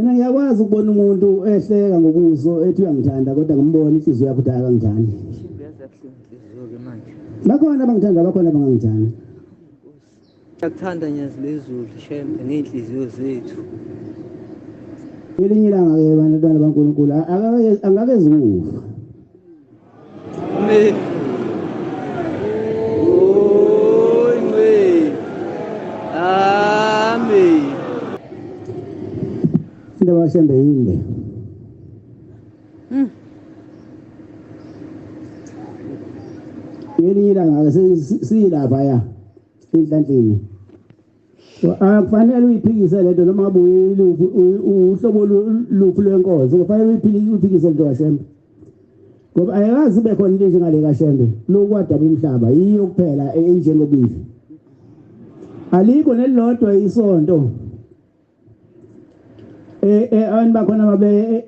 Mina ngiyakwazi ukubona umuntu ehleka ngobuso ethi uyangithanda kodwa ngimbona inhliziyo yakhe ukuthi akangithandi. Bakhona abangithanda, bakhona abangangithandi. Siyakuthanda Nyazi lezulu Shembe ngey'nhliziyo zethu. Ngelinye ilanga-ke bantwana baNkulunkulu angakezi ukufa. Amen. Amen. Amen. Indaba kaShembe yinde. Ngelinye ilanga-ke siyilaphaya enhlanhleni. Akufanele uyiphikise lento noma ngabe uhlobo luphi lwenkonzo, kufanele uyiphikise lento kaShembe. Ngoba ayikaze ibe khona into enjengale kaShembe, lokhu kwadaba umhlaba, yiyo kuphela enjengobizo. Alikho nelilodwa isonto. Abantu bakhona babe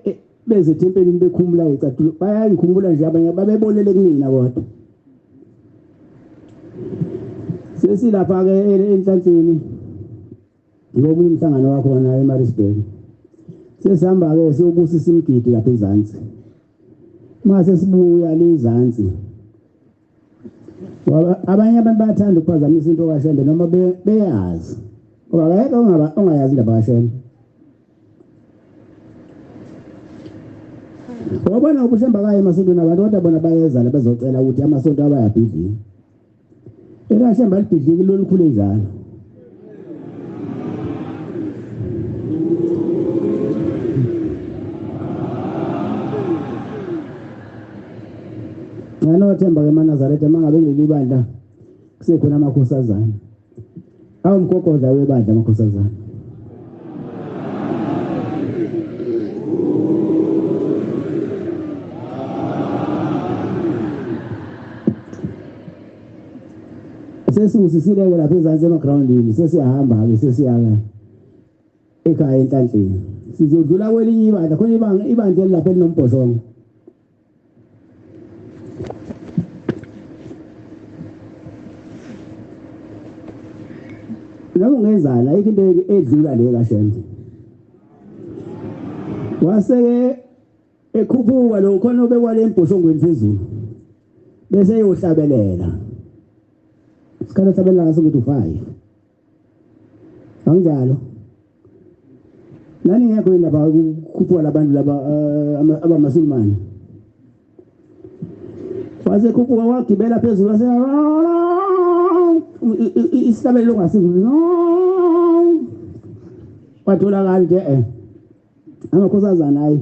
beze ethempelini bekhumula icathulo, bayayikhumula nje abanye babebolele kunina kodwa. Sesilapha ke enhlanhleni ngomunye umhlangano wakhona eMaritzburg. Sesihamba ke siyobusisa imigidi lapha ezansi. Mase sibuya le ezansi. Abanye abantu bayathanda ukuphazamisa into kaShembe noma beyazi. Ngoba akekho ongayazi indaba kaShembe. Wabona ubuShembe akaye emasontweni abantu kodwa bona bayeza la bezocela ukuthi amasonto abayabhidlika. EkaShembe alibhidliki lolukhulu njalo. Nganothemba ke emaNazaretha uma ngabe kuleli bandla kusekhona amakhosazana. Awumgogodla webandla amakhosazana. Sesiwusisile-ke lapha ezansi emagrawundini, sesiyahamba-ke sesiyaka ekhaya enhlanhleni. Sizodlula kwelinye ibandla, khona ibandla elilapha elinombhoshongo. Noma ungenzani ayikho into edlula le kaShembe. Wase-ke ekhuphuka lo khona obekwa le mbhoshongweni phezulu. Bese eyohlabelela. Isikhathi ahlabelela ngaso ngithi u5. Anginjalo. Nani ngekho yini lapha kukhuphuka labantu laba abamasulumane. Wase khuphuka wagibela phezulu wase isihlabelelo ongasizulu. Watholakala nje amakhosazana hayi.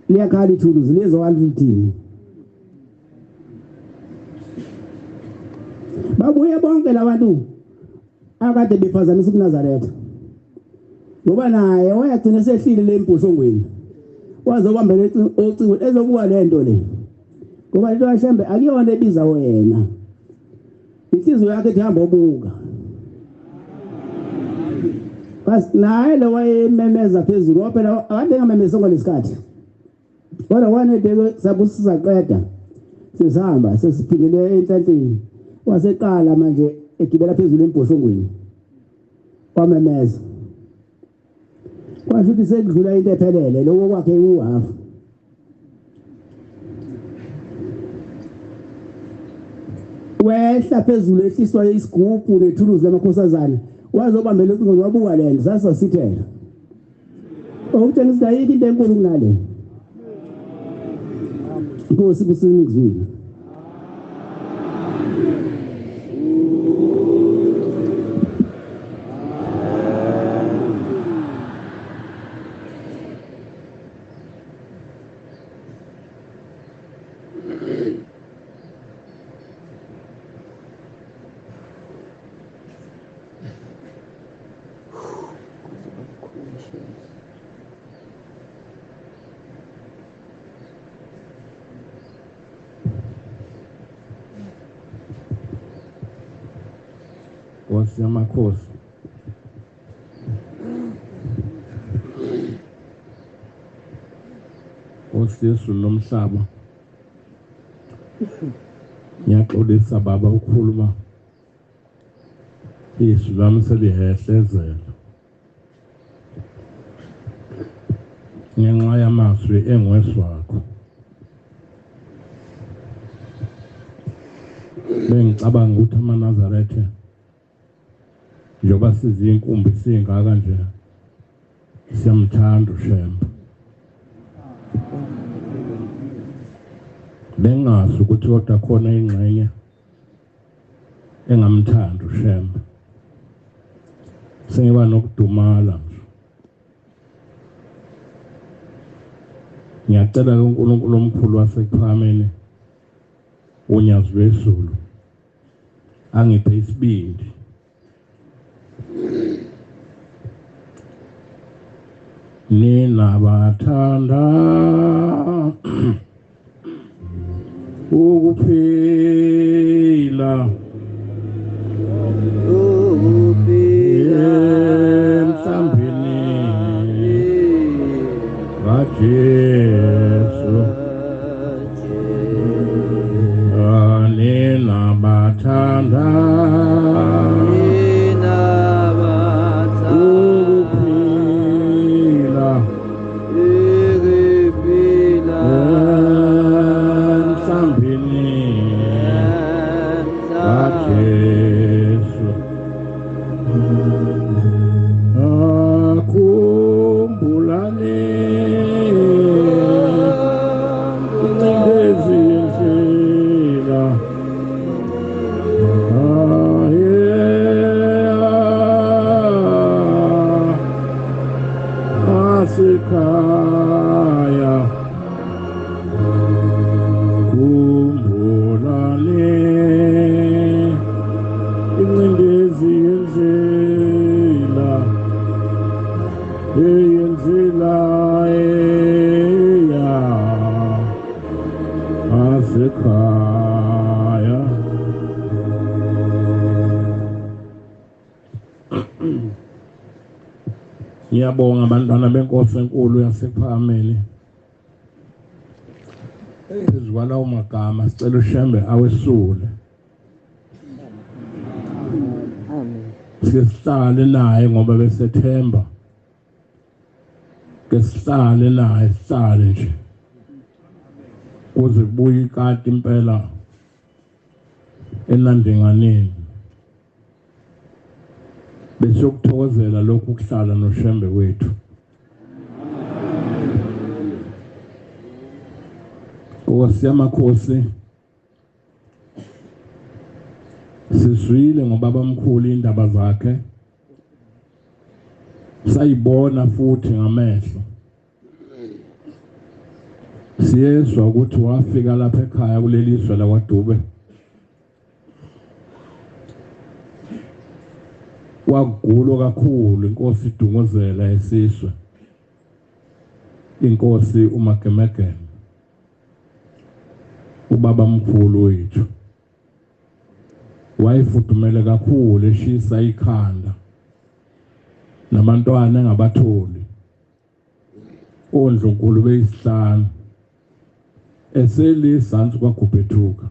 Liyakhala ithuluzi liyezwakala lithini. Babuye bonke labantu akade bephazamisa ubuNazaretha. Ngoba naye wayagcina sehlile le mbhoshongweni. Wazobambela ocingweni ezobuka lento le. Ngoba into kaShembe akuyona ebiza wena. Inhliziyo yakhe ethi hamba obuka. Bas naye lo wayememeza phezulu waphela akade engamemezi ngalesikhathi. Kodwa wanedeke sabusiza qeda. Sesihamba sesiphindele enhlanhleni. Waseqala manje egibela phezulu embhoshongweni. Wamemeza. Kwasho ukuthi sekudlula into ephelele lokho kwakhe uhafu. Wehla phezulu ehliswa isigubhu nethuluzi lamakhosazana. Wazobambela ucingo wabuka lento sasasithela. Okutshengisa ayikho into enkulu kunale. Inkosi kusinikizile. Nkosi yamakhosi. Nkosi Yesu nomhlaba. Ngiyaxolisa baba ukukhuluma. Izwi lami selihehlezela. Ngenxa yamazwi engiwezwakho, bengicabanga ukuthi amaNazaretha njengoba sizinkumbi singaka nje siyamthanda uShembe. Bengazi ukuthi kodwa khona ingxenye engamthanda uShembe. Sengiba nokudumala nje. Ngiyacela kuNkulunkulu omkhulu wasekuphakameni, uNyazi lwezulu, angiphe isibindi nina bathanda ukuphila emhlambini kaJesu, nina bathanda ukuphila emhlambini kaJesu. Akhumbulani incindezi yendlela, asekhaya. Khumbulani incindezi yendlela, eyendlela eya asekhaya. Ngiyabonga abantwana benkosi enkulu yasekuphakameni. Phezu kwalawo magama sicela uShembe awesule. Amen. Sike sihlale naye ngoba besethemba. Ke sihlale naye, sihlale nje. Kuze kubuye ikati impela elandinganeni. Besiyokuthokozela lokhu kuhlala noShembe wethu. Nkosi yamakhosi, sizwile ngobabamkhulu indaba zakhe, sayibona futhi ngamehlo. Siyezwa ukuthi wafika lapha ekhaya kuleli zwe lakwaDube, wagulwa kakhulu inkosi idunguzela esizwe, inkosi uMagemegeme, ubaba mkhulu wethu. Wayefudumele kakhulu, eshisa ikhanda, nabantwana engabatholi, ondlunkulu beyisihlanu, eselizansi kwaGubhethuka.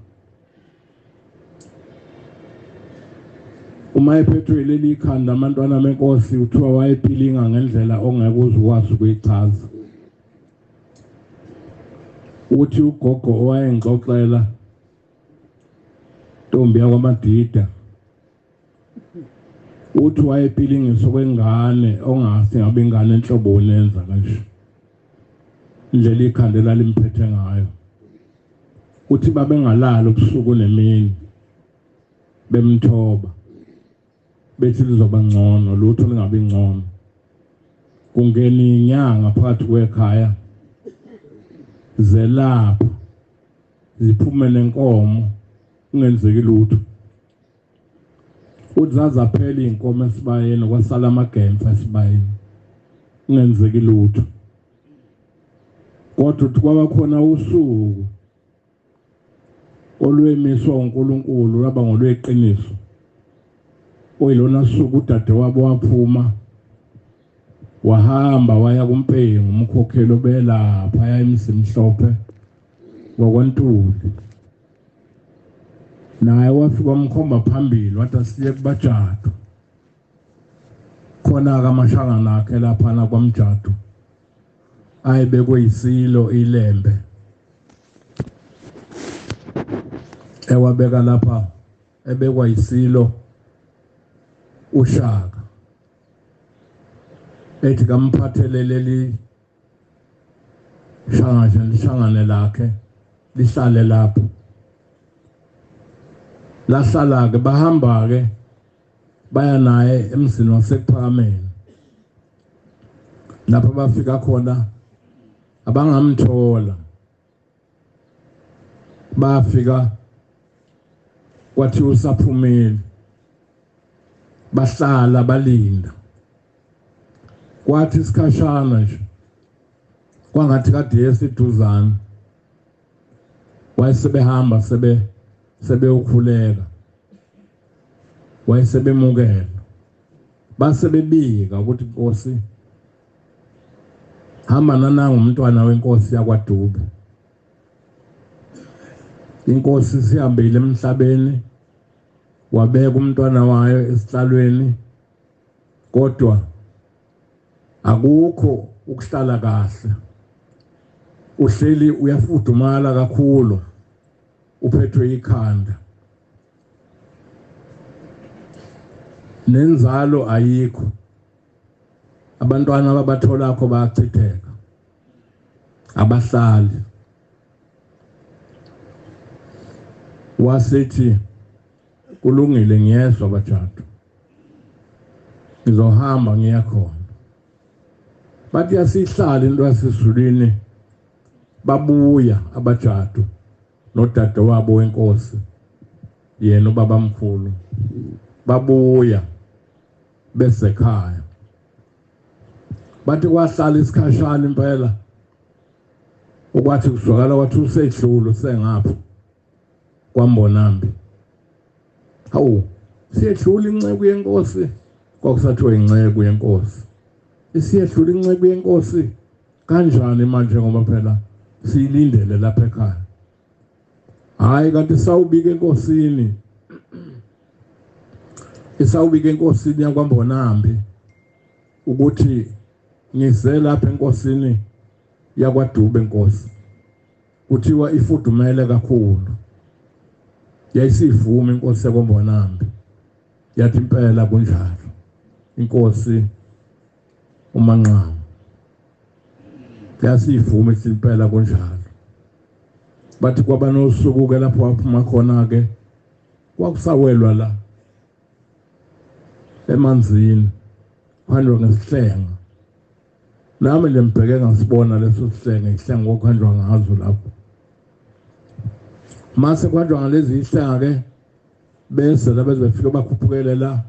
Uma ephethwe leli ikhanda abantwana benkosi, kuthiwa wayephilinga ngendlela ongeke uze ukwazi ukuyichaza. Uthi ugogo owayengixoxela, ntombi yakwaMadida, uthi wayepilingiswa kwengane ongasi ngabe ingane enhloboni enza kanje, indlela ikhanda elalimphethe ngayo. Uthi babengalali ubusuku nemini bemthoba, bethi lizoba ngcono, lutho lingabi ngcono. Kungena inyanga phakathi kwekhaya, zelapha ziphume nenkomo, kungenzeki lutho. Uthi zazaphela iy'nkomo esibayeni, kwasala amagemfa esibayeni, kungenzeki lutho. Kodwa uthi kwaba khona usuku olwemiswa uNkulunkulu, lwaba ngolweqiniso. Oyilona suku udadewabo waphuma wahamba waya kuMpengu, umkhokheli obelapha ya eMzimhlophe wakwaNtuli. Naye wafika wamkhomba phambili, wathi asiye kuBajadu. Khona-ke amashangana akhe laphana kwaMjadu. Ayibekwe isilo iLembe, ewabeka lapha ebekwa isilo uShaka, ethi kamphathele leli shangane lakhe lihlale lapho. Lahlala ke, bahamba ke baya naye emzini waseKuphakameni. Lapho bafika khona abangamthola, bafika kwathi usaphumile, bahlala balinda. Kwathi isikhashana nje kwangathi kade esiduzane, wayesebehamba sebewukhuleka, wayesebemukela, basebebika ukuthi inkosi hamba nananga umntwana wenkosi yakwaDube. Inkosi sihambile emhlabeni, wabeka umntwana wayo esihlalweni, kodwa akukho ukuhlala kahle, uhleli uyafudumala kakhulu, uphethwe ikhanda, nenzalo ayikho, abantwana ababatholakho bayachitheka, abahlali. Wasithi kulungile, ngiyezwa bajadu, ngizohamba ngiya khona. Bathi asihlali into yasezulwini, babuya abajadu nodade wabo wenkosi, yena ubabamkhulu, babuya besekhaya. Bathi kwahlala isikhashana impela, ukwathi kuzwakala kwathi usedlula usengapha kwaMbonambi. Hawu, siyedlula inceku yenkosi, kwakusathiwa inceku yenkosi, isiyedlula inceku yenkosi kanjani manje, ngoba phela siyilindele lapha ekhaya. Hayi, kanti sawubika enkosini, isawubika enkosini yakwaMbonambi ukuthi ngize lapha enkosini yakwaDube inkosi, kuthiwa ifudumele kakhulu. Yayisivuma inkosi yakwaMbonambi, yathi impela kunjalo, inkosi uManqama yasivuma impela kunjalo. Bathi kwaba nosuku ke lapho waphuma khona ke, kwakusawelwa la emanzini, kuhanjwa ngesihlenga. Nami nje ngibheke ngasibona leso sihlenga, isihlenga kwakuhanjwa ngazo lapho. Mase kuhanjwa ngalezi ihlenga ke, bese la beze befike bakhuphukele la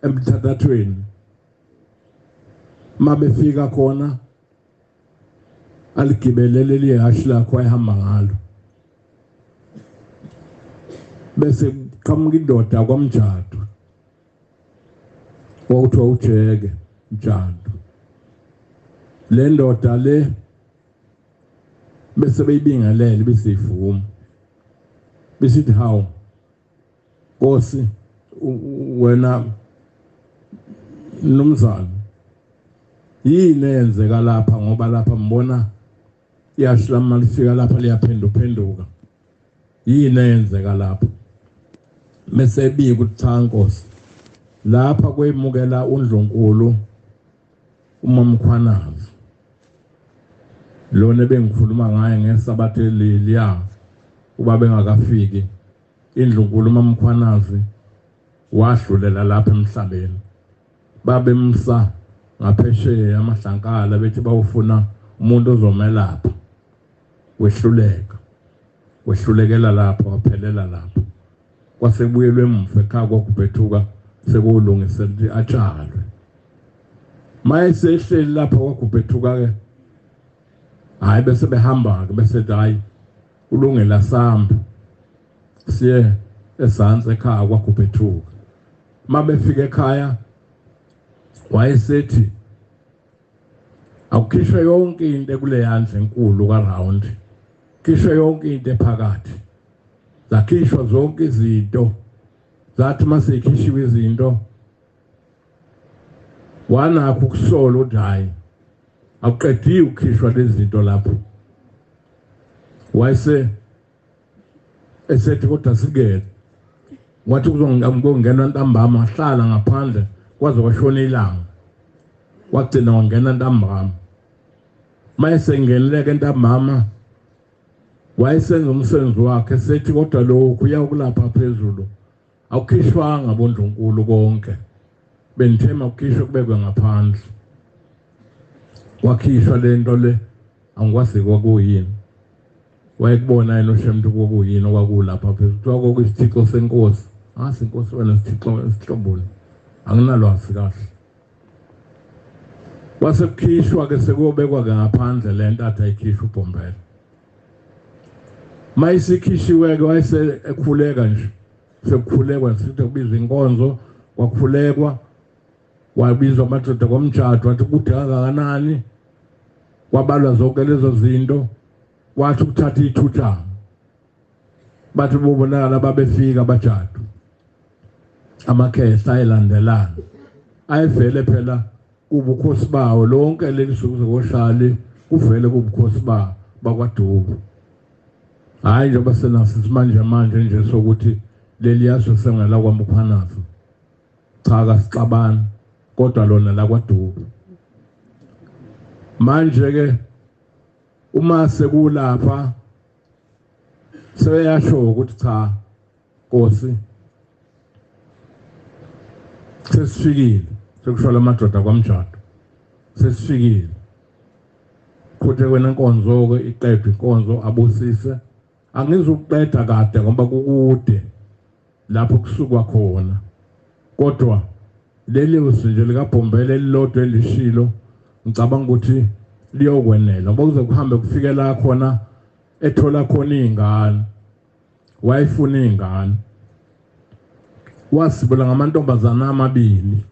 emthathathweni. Mabefika khona aligibele leli hashi lakho ayihamba ngalo, bese qhamuka indoda kwaMjadu, kwakuthiwa uJeke Mjadu. Le ndoda le bese beyibingelele, besivuma, besithi hawu Nkosi wena mnumzane, yini eyenzeka lapha? Ngoba lapha ngibona iyashi lami malifika lapha liyaphenduphenduka, yini eyenzeka lapha? Bese ebika ukuthi cha Nkosi, lapha kwemukela uNdlunkulu uMamkhwanazi lona ebengikhuluma ngaye ngesabatha leliya, uba bengakafiki indlunkulu uMamkhwanazi wadlulela lapha emhlabeni. Babemsa ngaphesheya amahlankala, bethi bawufuna umuntu ozomelapha, wehluleka, wehlulekela lapho, waphelela lapho. Kwase kubuyelwe emuva ekhaya kwaGubhethuka, sekulungisela ukuthi atshalwe. Maye sehleli lapha kwaGubhethuka ke, hayi bese behamba ke, bese hayi ulungela sambe siye ezansi ekhaya kwaGubhethuka. Mabefika ekhaya wayesethi akukhishwe yonke into ekuleya ndlu enkulu ka-round, khishwe yonke into ephakathi. Zakhishwa zonke izinto, zathi mase ikhishiwe izinto, wanakho ukusola ukuthi hayi Akuqediwe ukukhishwa lezi zinto lapho. Wayese esethi kodwa singene, wathi kuzongena ntambama, hlala ngaphandle kwaze kwashona ilanga, wagcina wangena ntambama. Mayesengenileke ntambama wayesenza umsebenzi wakhe, sethi kodwa lokhu uyakulapha phezulu awukhishwanga bondlunkulu konke, benithema ukukhishwa kubekwe ngaphandle. Wakhishwa lento le, angikwazi kwakuyini. Wayekubona yena uShembe kwakuyini okwakulapha phezulu, kuthiwa kwakuyisithixo senkosi. Asi inkosi wena isithixo esihloboni, anginalwazi kahle. Kwase kukhishwa ke sekuyobekwa ke ngaphandle lento athi ayikhishwa uBhombela. Mayisikhishiwe ke wayese ekhuleka nje, sekukhulekwa sithi kubizwa inkonzo, kwakhulekwa, wabizwa amadoda kwamjado, wathi kude kangakanani, kwabalwa zonke lezo zinto, wathi ukuthatha ithutshana, bathi bobonakala babefika abajado, amakhehla ayelandelana, ayevele phela kubukhosi bawo lonke leli suku zokohlali, kuvele kubukhosi ba bakwaDubu. Hayi njengoba senaso simanje manje nje sokuthi leli yazwe sengela kwaMkhwanazi, cha kasixabani, kodwa lona lakwaDubu. Manje ke uma sekulapha seyasho ukuthi cha Nkosi sesifikile, sekusho lamadoda kwamjado, sesifikile. Khuthe kwena inkonzo ke iqedwe inkonzo, abusise. Angizukuqeda kade ngoba kukude lapho kusukwa khona, kodwa leli nje likaBhombela elilodwa elishilo ngicabanga ukuthi liyokwenela, ngoba kuze kuhambe kufike la khona ethola khona izingane. Wayefuna izingane, wasibula ngamantombazana amabili,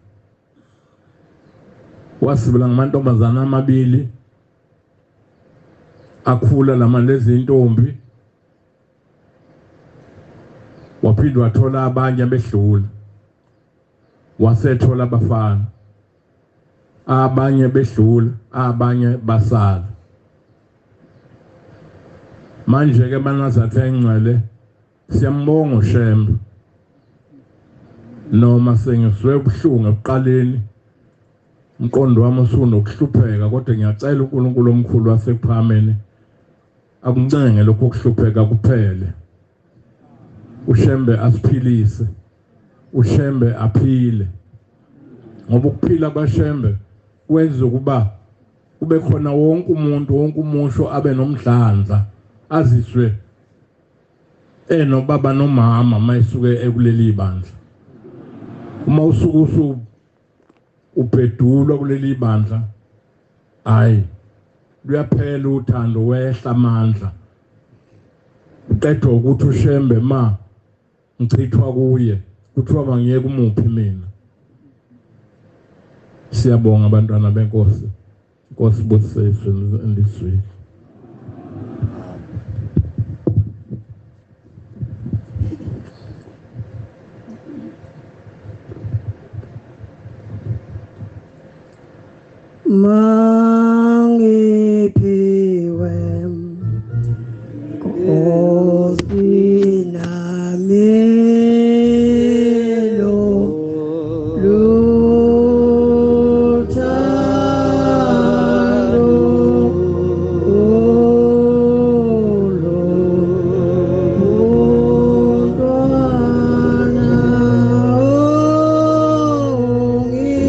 wasibula ngamantombazana amabili, akhula lama lezi intombi, waphinde wathola abanye behlula, wasethola abafana, abanye behlula, abanye basala. Manje ke manazathi engcwele siyambonga uShembe, noma sengizwe ubuhlungu ekuqaleni, umqondo wami usunokuhlupheka, kodwa ngiyacela uNkulunkulu omkhulu wasekuphakameni akuncenge lokho kuhlupheka kuphele. uShembe asiphilise, uShembe aphile, ngoba ukuphila kwaShembe kwenza ukuba kube khona wonke umuntu, wonke umusho abe nomdlandla, aziswe enobaba nomama mayisuke ekuleli bandla. Uma usuke ubhedulwa kuleli bandla, hayi luyaphela uthando, wehla amandla. Uqedwa ukuthi uShembe ma ngichithwa kuye, kuthiwa mangiye kumuphi mina. Siyabonga abantwana benkosi, Inkosi ibusise elizweni. Mangiphiwe Nkosi nami lo luthando oluntwana ongizonda.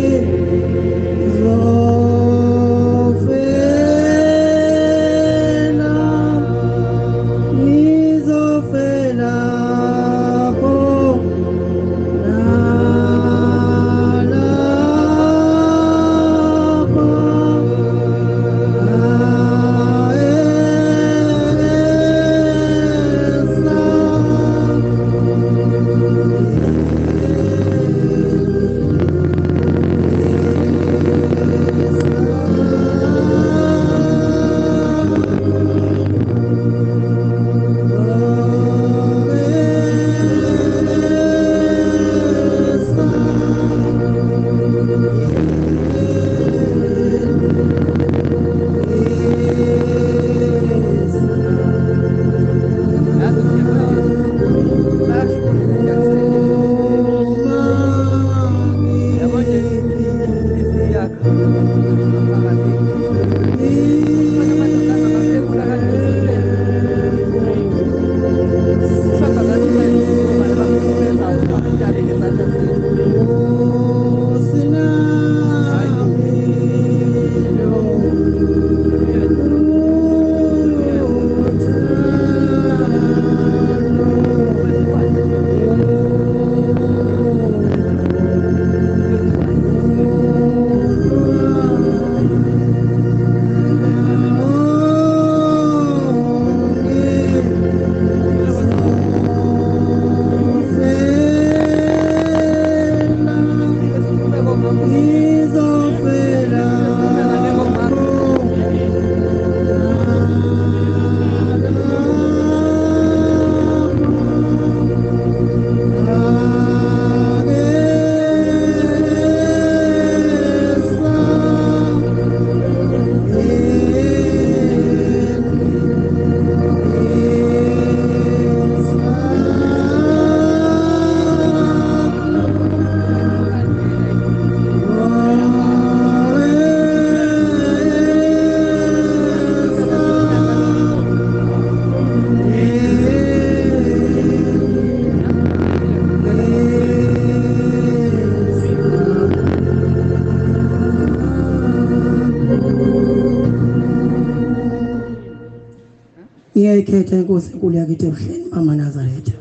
Ngiyayikhetha inkosi enkulu yakithi ebuhleni mama Nazaretha.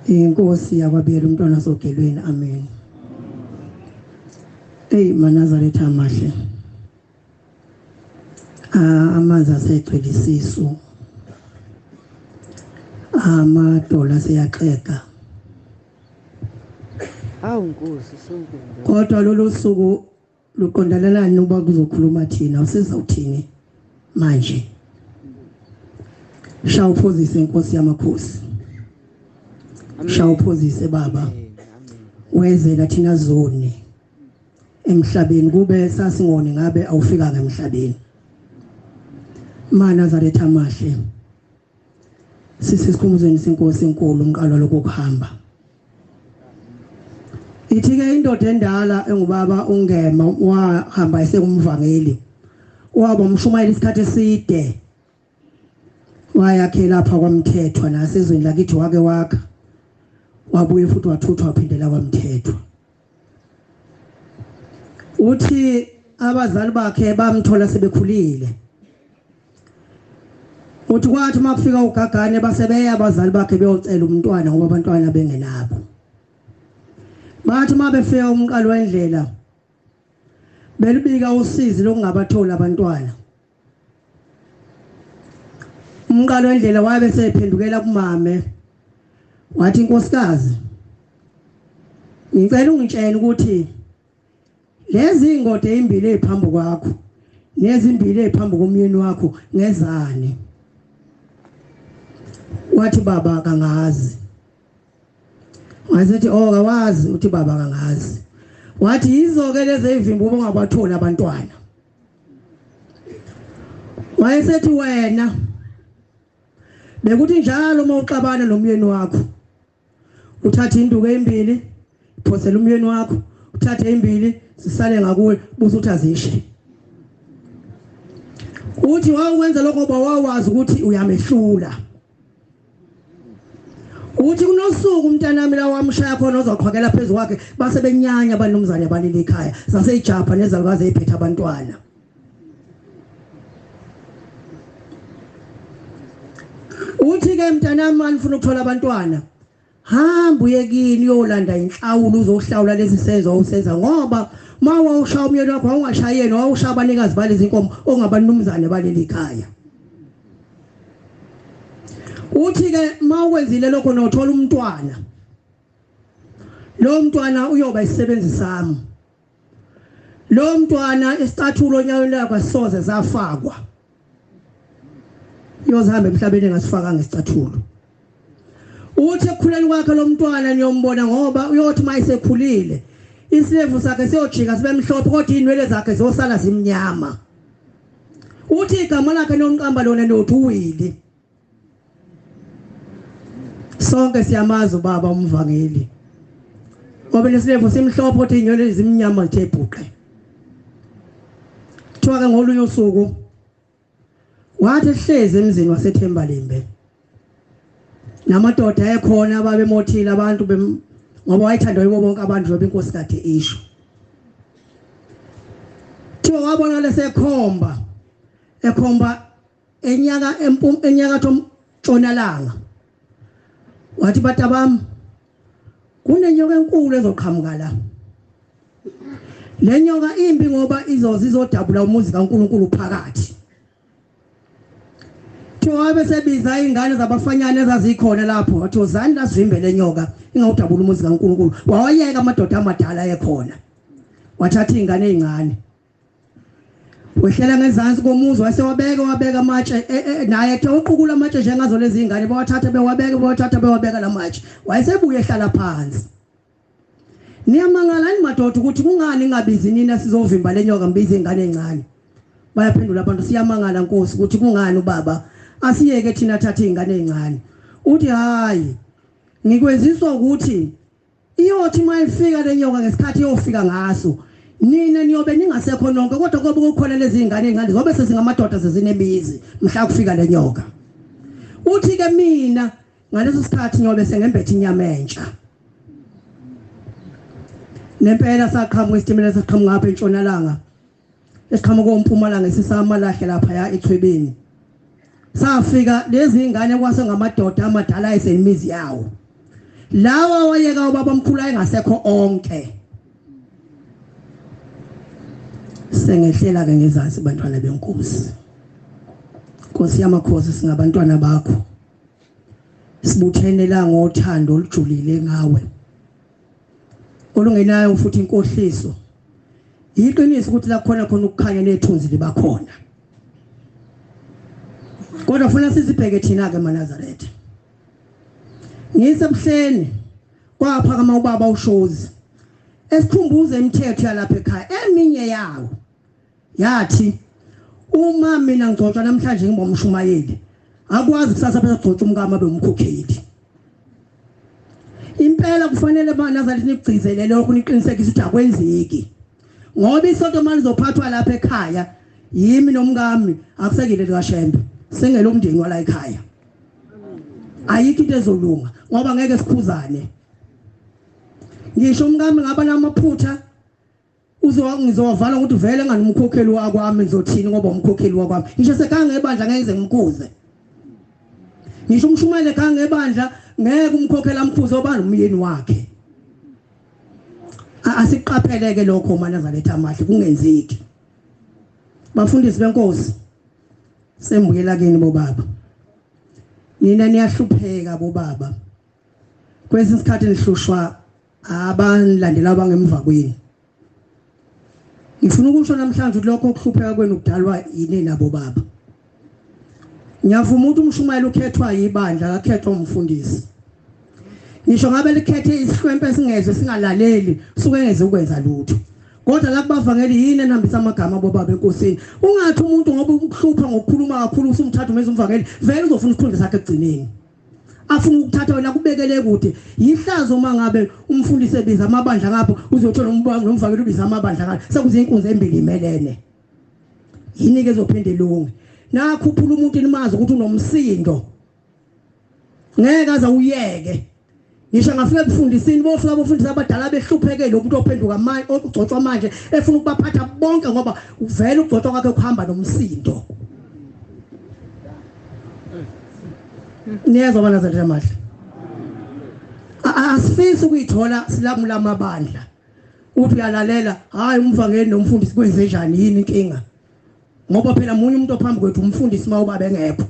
Inkosi yakwabiyela umntwana sogelweni, amen. Hey maNazaretha amahle. Amanzi asegcwele isisu. Amadola seyaxega. Awu Nkosi sonke. Kodwa lolu suku luqondalalani uba kuzokhuluma thina usizawuthini manje? Shawuphozise inkosi yamakhosi. Shawuphozise baba. Wezela thina zoni emhlabeni, kube sasingone ngabe awufika emhlabeni. MaNazaretha amahle, sisisikhumbuzweni senkosi enkulu umqalo lokuhamba. Ithi ke indoda endala engubaba uNgema wahamba esengumvangeli, waba umshumayeli isikhathi eside, wayakhe lapha kwaMthethwa nasezweni lakithi wake wakha, wabuye futhi wathuthwa waphindela kwaMthethwa. Uthi abazali bakhe bamthola sebekhulile. Uthi kwathi makufika ugagane basebeya abazali bakhe beyocela umntwana ngoba abantwana bengenabo. Bathi mabefika umqalo wendlela belibika usizi lokungabathola abantwana. Umqalo wendlela wabe sephendukela kumame, wathi inkosikazi, ngicela ungitshele ukuthi lezi ingode ezimbili eziphambi kwakho nezimbili eziphambi komyeni wakho ngezani? Wathi baba kangazi. Wasethi oh kawazi. Uthi baba kangazi. Wathi yizo ke lezi ezivimba ungabathola abantwana. Wayesethi wena bekuthi njalo uma uxabana nomyeni wakho uthathe induku ezimbili phosela umyeni wakho, uthathe ezimbili sisale ngakuwe busa uthi azishe. Uthi wawukwenza lokho ngoba wawazi ukuthi uyamehlula. Uthi kunosuku umntanami la wamshaya khona ozoqhakela phezulu kwakhe, base benyanya abanomzane abalele ekhaya, saseyijapha nezalukazi eziphethe abantwana. Uthi ke mntanami manifuna ukuthola abantwana, hamba uye kini uyolanda inhlawulo uzohlawula lesi senzo usenza, ngoba mawawushaya umyeni wakho wawungashayeni, wawushaya abanikazi balezi inkomo ongabanumzane baleli ekhaya. Uthi ke mawukwenzile lokho nothola umntwana, lo mntwana uyoba isisebenzi sami, lo mntwana isicathulo onyaweni lakhe asoze safakwa, uyozihamba emhlabeni engasifakanga isicathulo. Uthi ekukhuleni kwakhe lo mntwana niyombona, ngoba uyothi mayisekhulile isilevu sakhe siyojika sibe mhlophe kodwa inwele zakhe ziyosala zimnyama. Uthi igama lakhe nomqamba lona nothi uWili. Sonke siyamazi ubaba umvangeli obe nesilevu simhlophe kodwa inwele zimnyama zithe bhuqe. Kuthiwa ke ngolunye usuku wathi ehlezi emzini waseThembalimbe namadoda ayekhona ababemothile abantu ngoba wayethandwa yibo bonke abantu njengoba inkosi kade isho. Kuthiwa wabona lesekhomba ekhomba enyaka enyakatho ntshonalanga, wathi batabami kunenyoka enkulu ezoqhamuka la. Le nyoka imbi ngoba izoze izodabula umuzi kaNkuluNkulu phakathi. Kuthiwa besebiza ingane zabafanyana ezazikhona lapho, wathi wozani lazivimbe le nyoka ingawudabula umuzi kaNkuluNkulu. Wawayeka amadoda amadala ekhona, wathatha ingane ezincane wehlela ngezansi komuzi, wase wabeka amatshe naye ethe uqukula amatshe njengazo lezi ingane, bawathatha bewabeka, bewathatha bewabeka lamatshe, wayesebuye ehlala phansi. Niyamangala ni madoda ukuthi kungani ningabizi nina sizovimba le nyoka, ngibiza ingane encane. Bayaphendula abantu, siyamangala Nkosi ukuthi kungani ubaba asiyeke thina thatha ingane encane. Uthi hayi, ngikwenziswa ukuthi iyothi mayifika le nyoka ngesikhathi iyofika ngaso nina niyobe ningasekho nonke, kodwa kobe kukhona lezi ingane ezincane zobe sezingamadoda sezinemizi mhla kufika le nyoka. Uthi ke mina ngaleso sikhathi ngiyobe sengembethe inyama entsha. Nempela saqhamuka isitimela saqhamuka ngapha entshonalanga, esiqhamuka kompumalanga esisamalahle lapha ya echwebeni. Safika lezi ingane kwase ngamadoda amadala esemizi yawo, lawa wayeka ubaba omkhulu ayengasekho onke. Sengehlela ke ngezansi bantwana benkosi, Nkosi yamakhosi, singabantwana bakho, sibuthene la ngothando olujulile ngawe olungenayo futhi inkohliso. Yiqiniso ukuthi la khona khona ukukhanya nethunzi liba khona, kodwa funa sizibheke thina ke maNazaretha. Ngisebuhleni kwaphakama ubaba uShozi esikhumbuza imithetho yalapha ekhaya, eminye yawo yathi uma mina ngigcotshwa namhlanje ngiba umshumayeli, akwazi kusasa bese kugcotshwa umkami abe umkhokheli. Impela kufanele maNazaretha nikugcizelele lokhu, niqinisekise ukuthi akwenzeki, ngoba isonto manje lizophathwa lapha ekhaya yimi nomkami, akusekile likaShembe, sengele umndeni wala ekhaya. Ayikho into ezolunga ngoba ngeke sikhuzane. Ngisho umkami ngaba namaphutha ngizowavala ukuthi vele nganumkhokheli wakwami, ngizothini ngoba umkhokheli wakwami. Ngisho sekhanga ebandla ngeke ngize ngimkhuze, ngisho umshumayeli ekhanga ebandla ngeke umkhokheli amkhuze oba nomyeni wakhe. Asiqapheleke lokho maNazaretha amahle, kungenzeki. Bafundisi benkosi, sembuyela kini bobaba. Nina niyahlupheka bobaba, kwesinye isikhathi nihlushwa abanilandela abangemva kwenu. Ngifuna ukusho namhlanje ukuthi lokho okuhlupheka kwenu kudalwa yini nabo baba. Ngiyavuma ukuthi umshumayeli ukhethwa yibandla, akakhethwa umfundisi. Ngisho ngabe likhethe isihlwempe esingezwe singalaleli, suke engeze ukwenza lutho. Kodwa la kubavangeli yini enihambisa amagama bobaba enkosini. Ungathi umuntu ngoba ukuhlupha ngokukhuluma kakhulu usumthatha umenza umvangeli, vele uzofuna isikhundla sakhe ekugcineni. Afuna ukuthatha wena kubekele kude. Yihlazo uma ngabe umfundisi ebiza amabandla ngapho, uzothola nomvangeli ubiza amabandla ngapho, sekuze inkunzi embili imelene. Yini ke ezophinde ilunge? Nakhuphula umuntu nimazi ukuthi unomsindo, ngeke aze uyeke. Ngisho ngafika ebufundisini, bofika abafundisi abadala behluphekele umuntu ophenduka manje ogcotshwa manje efuna ukubaphatha bonke, ngoba uvela ukugcotshwa kwakhe kuhamba nomsindo. Niyezwa banazaretha amahle, asifisi ukuyithola silamula amabandla. Uthi uyalalela, hayi umvangeli nomfundisi kwenze njani, yini inkinga? Ngoba phela munye umuntu ophambi kwethu umfundisi uma ubaba engekho.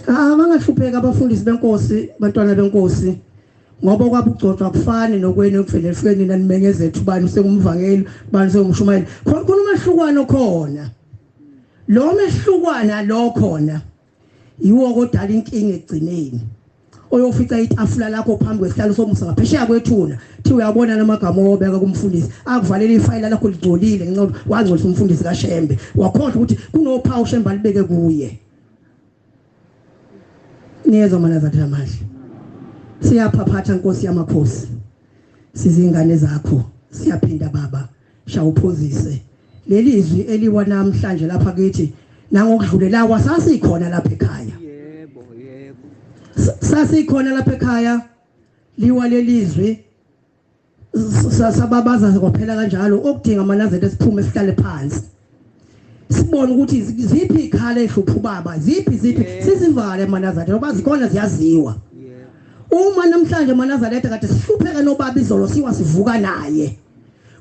Abangahlupheka abafundisi benkosi, bantwana benkosi, ngoba kwabugcotshwa akufani nokwenu ekuvele efike nina nimenyezethu bani usengumvangeli bani usengumshumayeli. Khona umehlukwana khona, lo mehlukwana lo khona yiwo kodala inkinga ekugcineni. Oyofica itafula lakho phambi kwesihlalo somusa ngaphesheya kwethuna, thi uyabona lamagama owobeka kumfundisi, akuvalela ifayila lakho ligcolile ngenxa wangcolisa umfundisi kaShembe, wakhohlwa ukuthi kunophawu uShembe alibeke kuye. Niyezwa maNazaretha amahle, siyaphaphatha Nkosi yamakhosi, sizingane zakho, siyaphinda baba. Shawuphozise leli zwi eliwa namhlanje lapha kithi nangokudlulela kwasasikhona lapha ekhaya. Yebo, yebo. Sasikhona lapha ekhaya liwa lelizwi sababaza kwaphela kanjalo. Okudinga amaNazaretha siphume sihlale phansi sibone ukuthi ziphi ikhala ehlupha ubaba, ziphi sizivale amaNazaretha ngoba zikhona ziyaziwa. Uma namhlanje amaNazaretha kade sihlupheka nobaba izolo siwa sivuka naye,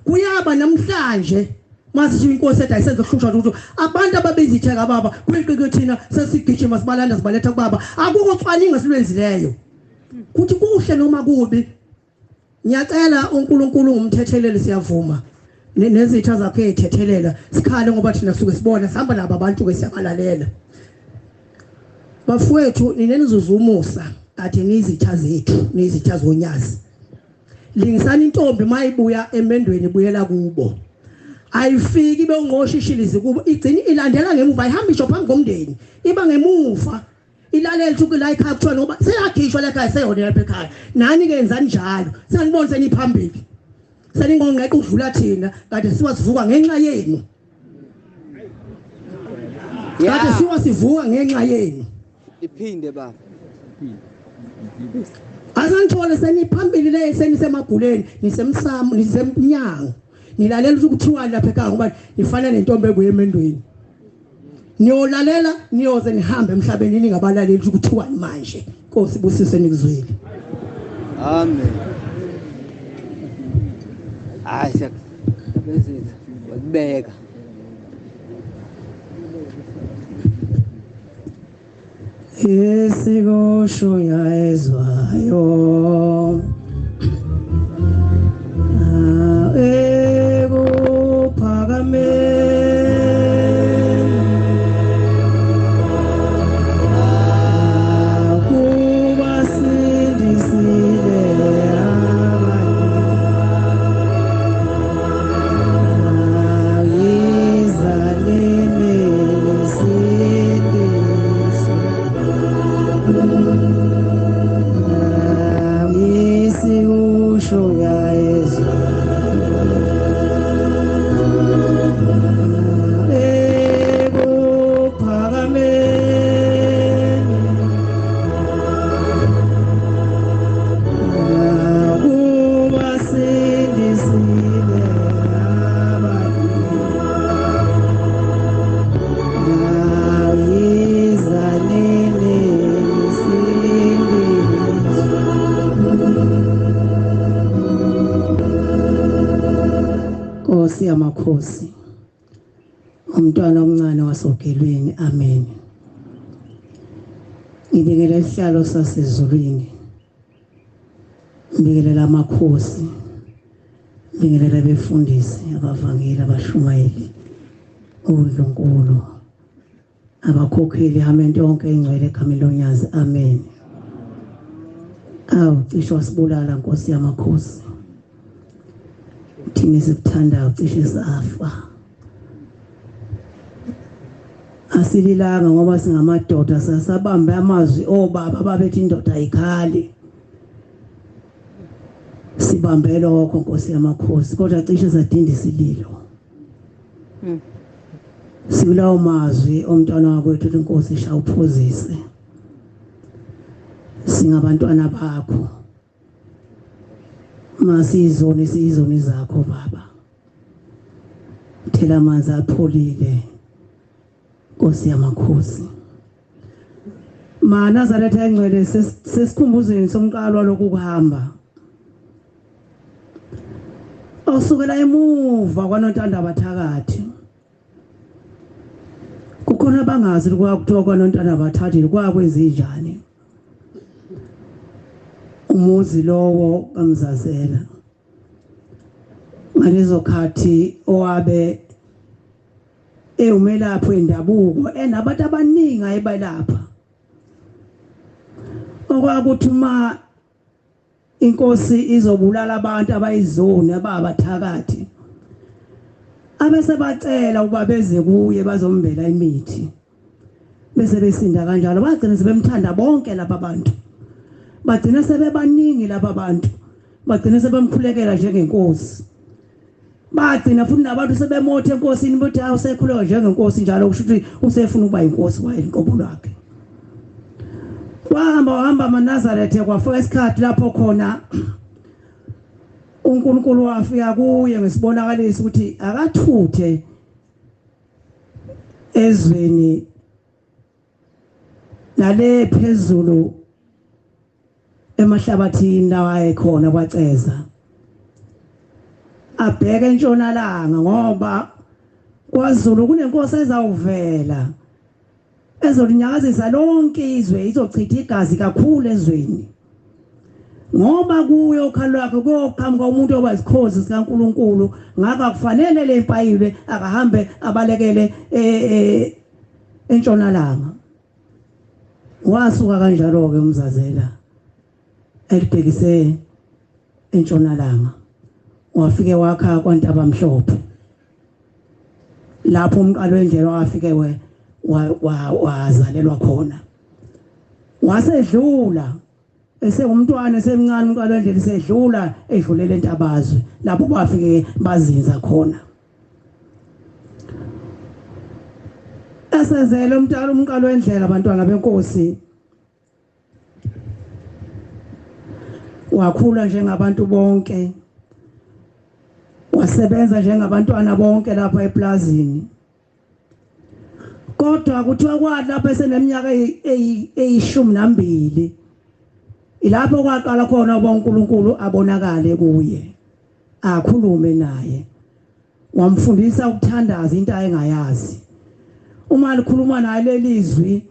kuyaba namhlanje masithi inkosi ethi ayisenze kuhlushwa ukuthi abantu ababizitheka baba kwiqike thina sesigijima sibalanda sibaletha kubaba. Akukho cwaningo silwenzileyo kuthi kuhle noma kubi. Ngiyacela uNkulunkulu ngumthetheleli, siyavuma nezitha zakhe ezithethelela sikhale ngoba thina suke sibona sihamba nabo abantu ke siyabalalela. Bafowethu ninenizuzu umusa kade nizitha zethu nizitha zonyazi. Lingisani intombi mayibuya emendweni ibuyela kubo, ayifiki bewungqoshishilize kubo, igcina ilandela ngemuva, ayihambi isho phambi komndeni, iba ngemuva ilalela ukuthi la ekhaya kuthiwa ngoba seyakhishwa la ekhaya seyona lapha ekhaya. Nani ke yenzani njalo, senibona seniphambili seningongqeqa ukudlula thina kade siwa sivuka ngenxa yenu. Kade siwa sivuka ngenxa yenu. Iphinde baba. Asanithole seniphambili le senisemaguleni nisemsamo nisemnyango nilalela ukuthi kuthiwani lapha ekhaya ngoba nifana nentombi ebuye emendweni. Niyolalela niyoze nihambe emhlabeni ningabalaleli ukuthi kuthiwani manje. Nkosi busise nikuzwile. Amen. Hayi siyabezitha wakubeka. Esikushunyayezwayo ekuphakameni akubasindisile abanye izaleni isikushunyayezwa ekuphakameni akubasindisile abanye izaleni isindiso. Nkosi yamakhosi, umntwana omncane wasogelweni, amen. Ngibingelela isihlalo sasezulwini, ngibingelela amakhosi, ngibingelela abefundisi, abavangeli, abashumayeli, uNkulunkulu, abakhokheli, amen, yonke ingcwele egameni lonyazi, amen. Awu cishe wasibulala Nkosi yamakhosi, thina sikuthandayo cishe safa. Asililanga ngoba singamadoda, sasabambe amazwi obaba babethi indoda ayikhali. Sibambe lokho Nkosi yamakhosi, kodwa cishe sadinda isililo. Sikulawo mazwi omntwana wakwethu inkosi shawuphozise. Singabantwana bakho, masizoni sizoni zakho baba. Thela amanzi apholile Nkosi yamakhosi. MaNazaretha engcwele, sesikhumbuzweni somqalo lokuhamba osukela emuva kwanontanda bathakathi. Kukhona abangazi kwakuthiwa kwanontanda bathathi kwakwenzinjani umuzi lowo kaMzazela ngalezo khathi owabe ewumelaphi wendabuko enabantu abaningi ayebalapha. Okwakuthi uma inkosi izobulala abantu abayizoni ababathakathi, abese bacela ukuba beze kuye bazombela imithi, bese besinda kanjalo. Bagcina sebemthanda bonke laba bantu, bagcina sebebaningi laba bantu, bagcina sebemkhulekela njengenkosi. Bagcina futhi nabantu sebemothe enkosini bothi awusekhuleka njengenkosi njalo, kusho ukuthi usefuna ukuba inkosi kwaye inqobo lwakhe. Wahamba wahamba amaNazaretha, kwafika isikhathi lapho khona uNkulunkulu wafika kuye ngesibonakaliso ukuthi akathuthe ezweni nale phezulu emahlabathini la wayekhona kwaCeza, abheke entshonalanga, ngoba kwaZulu kunenkosi ezawuvela ezolinyakazisa lonke izwe, izochitha igazi kakhulu ezweni, ngoba kuyo ukhalo lwakhe kuyoqhamuka umuntu oba isikhozi sikaNkuluNkulu. Ngakho akufanele le mpayile, akahambe abalekele entshonalanga. Wasuka kanjalo-ke uMzazela elibhekise entshonalanga, wafike wakha kwaNtabamhlophe, lapho umqalo wendlela wafike wazalelwa khona. Wasedlula esengumntwana esemncane umqalo wendlela, esedlula edlulela eNtabazwe lapho bafike bazinza khona. Esezele umntwana umqalo wendlela, abantwana benkosi, wakhula njengabantu bonke, wasebenza njengabantwana bonke lapha eplazini. Kodwa kuthiwa kwathi lapho eseneminyaka eyi-12 ilapho kwaqala khona uba uNkulunkulu abonakale kuye, akhulume naye, wamfundisa ukuthandaza into ayengayazi. Uma likhuluma naye lelizwi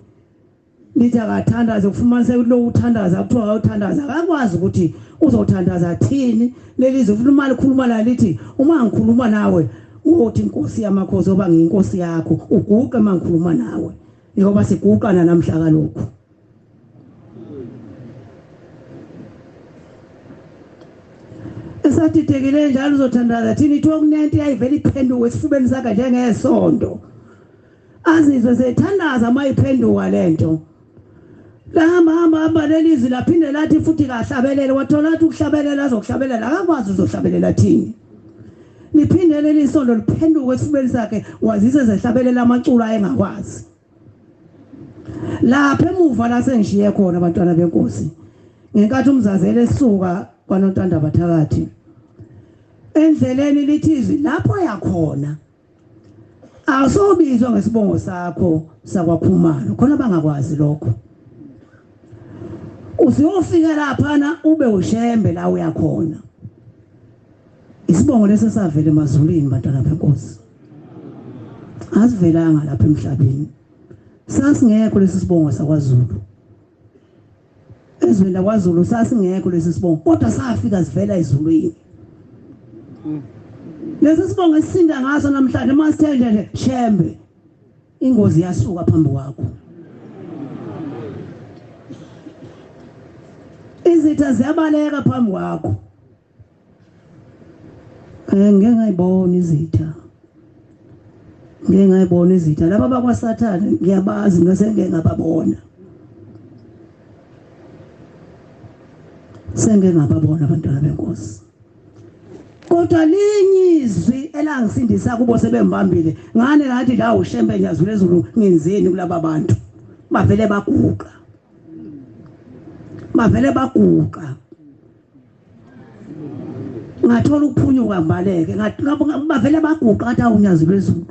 lithi akathandaze, kufumaniseka ukuthi lo uthandaza kuthiwa akawuthandaza, akakwazi ukuthi uzothandaza thini lelizwi. Futhi uma likhuluma naye lithi uma ngikhuluma nawe uthi inkosi yamakhosi, oba ngiyinkosi yakho, uguqe uma ngikhuluma nawe, njengoba siguqana namhla kalokhu. Esadidekile njalo uzothandaza thini, ithiwa kunento eyayivele iphenduke esifubeni sakhe njengesonto, azizwe sethandaza mayiphenduka lento. Lahamba hamba hamba lelizwi laphinde lathi futhi kahlabelele, wathola athi ukuhlabelela azokuhlabelela akakwazi uzohlabelela thini. Liphinde leli sondo liphenduke esifubeni sakhe, wazise sehlabelela amaculo ayengakwazi. Lapha emuva la sengishiye khona abantwana benkosi, ngenkathi uMzazela esuka kwaNontanda bathakathi, endleleni lithi izwi lapho yakhona awusobizwa ngesibongo sakho sakwaKhumalo, khona bangakwazi lokho. Usuyofika laphana ube uShembe la uyakhona. Isibongo leso savela emazulwini bantwana benkosi, asivelanga lapha emhlabeni. Sasingekho lesi sibongo sakwaZulu ezweni lakwaZulu, sasingekho lesi sibongo, kodwa safika sivela ezulwini. Lesi sibongo esisinda ngaso namhlanje, masithe nje Shembe, ingozi yasuka phambi kwakho. Izitha ziyabaleka phambi kwakho. Ngeke ngayibona izitha, ngeke ngayibona izitha laba bakwaSathane, ngiyabazi ngase ngeke ngababona, sengeke ngababona abantwana benkosi. Kodwa linye izwi elangisindisa kubo sebembambile, ngane ngathi la uShembe nyazulu ezulu, ngenzeni kulaba bantu? Bavele baguqa, bavele baguqa, ngathola ukuphunyuka ngibaleke, bavele baguqa ngathi awunyazulu ezulu.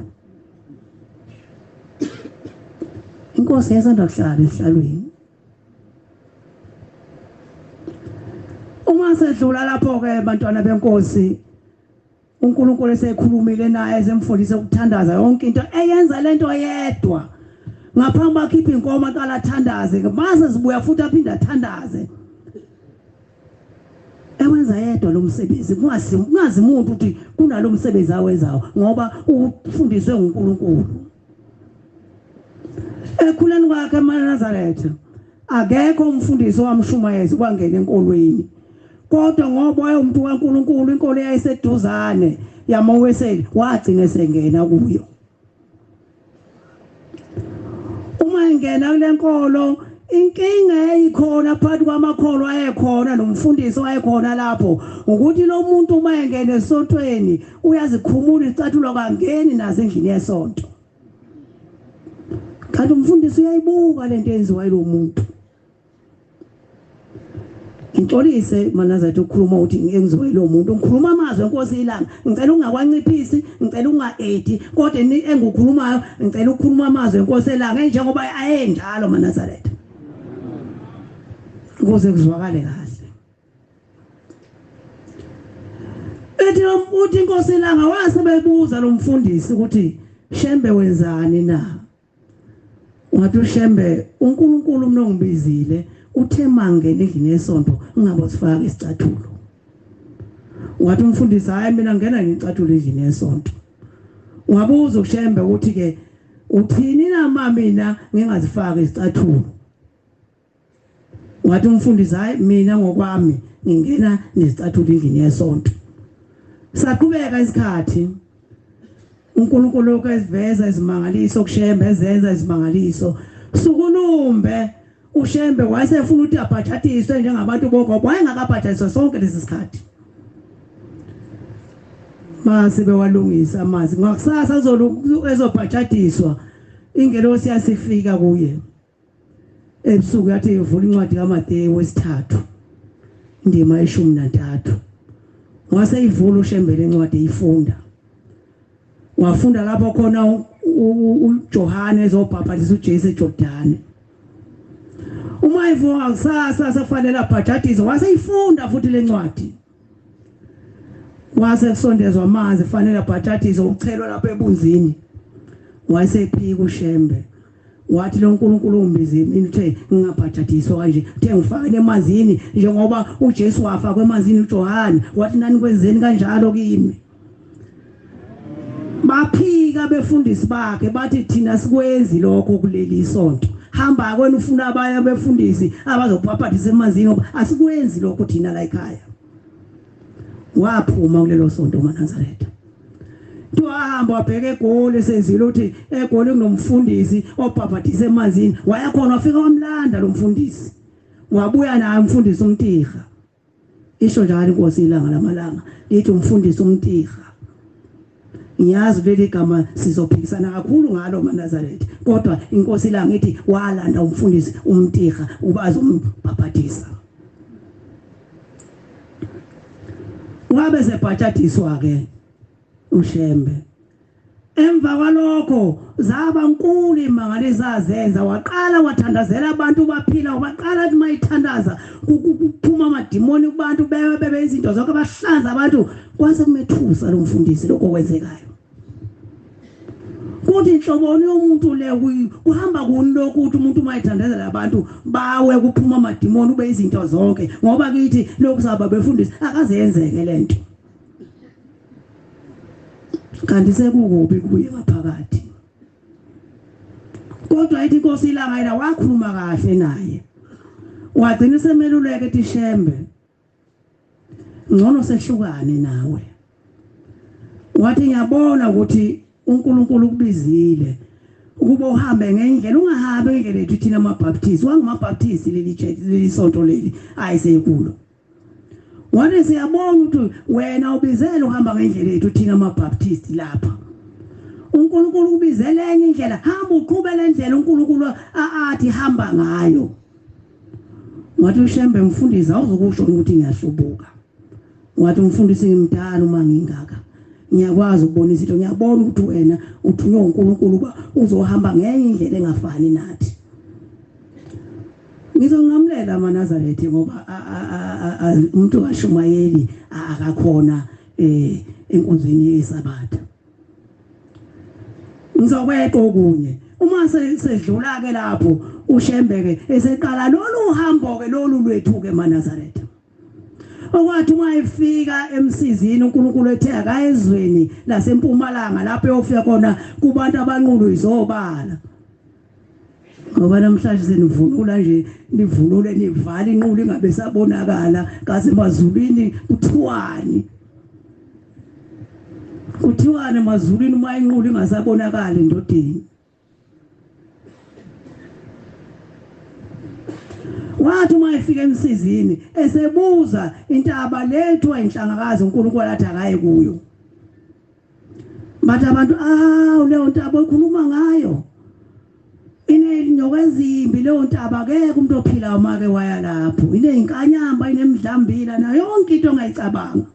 Inkosi yayisanda kuhlala esihlalweni. Uma sedlula lapho-ke bantwana benkosi, uNkulunkulu esekhulumile naye esemfundise ukuthandaza yonke into eyenza lento yedwa. Ngaphambi akhiphe inkomo aqala athandaze, mase sibuya futhi aphinde athandaze. Ewenza yedwa lo msebenzi, kungazi umuntu ukuthi kunalo msebenzi awenzayo, ngoba ufundiswe nguNkulunkulu. Ekhuleni kwakhe emaNazaretha akekho umfundisi owamshumayeza kwangena enkolweni, kodwa ngoba wayemuntu kaNkulunkulu, inkolo yayiseduzane yamaWeseli, wagcina esengena kuyo. Uma engena kule nkolo Inkinga eyikhona phakathi kwamakholwa ayekhona nomfundisi owayekhona lapho ukuthi lo muntu uma engena esontweni uyazikhumula isicathulo, kangeni nazo endlini yesonto. Kanti umfundisi uyayibuka lento eyenziwa yilo muntu. Ngixolise manazathi ukukhuluma ukuthi ngenziwa yilo muntu, ngikhuluma amazwi enkosi ilanga, ngicela ungakwanciphisi, ngicela unga-edi, kodwa engukhulumayo ngicela ukukhuluma amazwi enkosi elanga njengoba ayenjalo manazaretha, ukuze kuzwakale kahle. Ethi uthi inkosi ilanga wase bebuza lo mfundisi ukuthi Shembe wenzani na? Wathi uShembe, uNkulunkulu mina ongibizile uthe mangena endlini yesonto ngingabosifaka isicathulo. Wathi umfundisi, hayi mina ngena ngicathulo endlini yesonto. Wabuza uShembe ukuthi ke uthini na ma mina ngingazifaki isicathulo? Wathi umfundisi, hayi mina ngokwami ngingena nezicathulo endlini yesonto. Saqhubeka isikhathi, uNkulunkulu lokho esiveza izimangaliso kuShembe, ezenza izimangaliso. Sukulumbe uShembe wayesefuna ukuthi abhajatiswe njengabantu bonke, wayengakabhajatiswa sonke lesi sikhathi. Mase bewalungisa amanzi, ngakusasa ezobhajatiswa, ingelosi yasifika kuye ebusuku yathi ivula incwadi kaMateyu wesithathu indima 13. Wase ivula uShembe lencwadi eyifunda, wafunda lapho khona uJohane ezobhaphathisa uJesu eJordani. Uma ivuka kusasa sefanele abhajadiswe, wase ifunda futhi lencwadi. Wase kusondezwa amanzi fanele abhajadiswe, ukuchelwa lapho ebunzini. Wayesephika uShembe, wathi lo nkulunkulu ungibizile mina, uthe ngingabhajadiswa kanje, uthe ngifake emanzini njengoba uJesu wafakwa emanzini uJohane, wathi nani kwenzeni kanjalo kimi. Baphika befundisi bakhe bathi thina sikwenzi lokho kuleli isonto, hamba kwena ufuna abanye abefundisi abazobhaphathisa emanzini ngoba asikwenzi lokho thina la ekhaya. Waphuma kulelo sonto maNazaretha. Wahamba wabheka eGoli, esezile ukuthi eGoli kunomfundisi obhaphathisa emanzini. Waya khona wafika wamlanda lo mfundisi, wabuya naye umfundisi uMtiha. Isho njalo inkosi ilanga lamalanga lithi umfundisi uMtiha. Ngiyazi leli gama sizophikisana kakhulu ngalo maNazaretha, kodwa inkosi ilanga ithi walanda umfundisi uMtiha uba azombhaphathisa. Wabe sebhajadiswa ke uShembe. Emva kwalokho zaba nkulu imangaliso azenza, waqala wathandazela abantu baphila, waqala ukuthi mayithandaza kuphuma amadimoni kubantu, bebe izinto zonke, bahlanza abantu. Kwase kumethusa lo mfundisi lokho kwenzekayo. Kuthi inhloboni yomuntu le kuhamba kuni lokhu ukuthi umuntu uma ethandazela abantu bawe kuphuma amadimoni ube izinto zonke, ngoba kithi lokhu saba befundisi akazeyenzeke lento. Kanti sekukubi kuye ngaphakathi. Kodwa ithi inkosi ilanga yena wakhuluma kahle naye, wagcina semeluleka ethi Shembe ngcono sehlukane nawe. Wathi ngiyabona ukuthi uNkulunkulu ukubizile ukuba uhambe ngendlela, ungahambi ngendlela ethu thina amaBaptist. WangamaBaptist leli sonto leli ayisekulo. Wathi siyabona ukuthi wena ubizele uhamba ngendlela ethu thina amaBaptist lapha. uNkulunkulu ubizele enye indlela, hamba uqhube le ndlela uNkulunkulu athi hamba ngayo. Wathi uShembe mfundisi awuzukusho ukuthi ngiyahlubuka. Wathi umfundisi ngimdala uma ngingaka, ngiyakwazi ukubona izinto, ngiyabona ukuthi wena uthunywe uNkulunkulu uba uzohamba ngenye indlela engafani nathi. Ngizonqamulela amaNazaretha ngoba umuntu kashumayeli akakhona enkonzweni yeSabatha. Ngizokweqa okunye uma sedlula ke lapho uShembe ke eseqala lolu hambo ke lolu lwethu ke maNazaretha. Okwathi uma efika emsizini uNkulunkulu ethe akayezweni lasempumalanga lapho eyofika khona kubantu abanqulu izobala. Ngoba namhlanje senivunula nje, nivunule nivala inqulu ingabe sabonakala, kaze emazulwini kuthiwani? Kuthiwani emazulwini uma inqulu ingasabonakali endodeni? Wathi uma efika emsizini esebuza intaba lethu inhlangakazi uNkulunkulu athi akaye kuyo. Bathi abantu, "Ah, leyo ntaba okhuluma ngayo inenyoka ezimbi, leyo ntaba akekho umuntu ophilayo make waya lapho, inezinkanyamba, inemidlambila nayo yonke into ongayicabanga."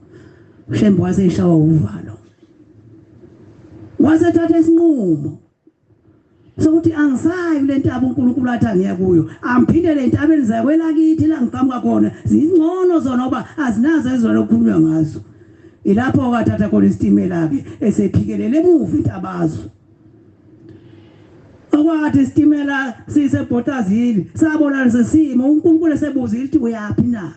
uShembe waseshawa uvalo, wasethatha isinqumo sokuthi angisayi kule ntaba uNkulunkulu athi angiye kuyo, angiphindele entabeni zakwelakithi la ngiqhamuka khona, zingcono zona ngoba azinazo ezona okukhulunywa ngazo. Ilapho kwathatha khona isitimela-ke esephikelele emuva intabazo. Okwathi isitimela sisebhotazini sabona lesimo, uNkulunkulu esebuzile ukuthi uyaphi na,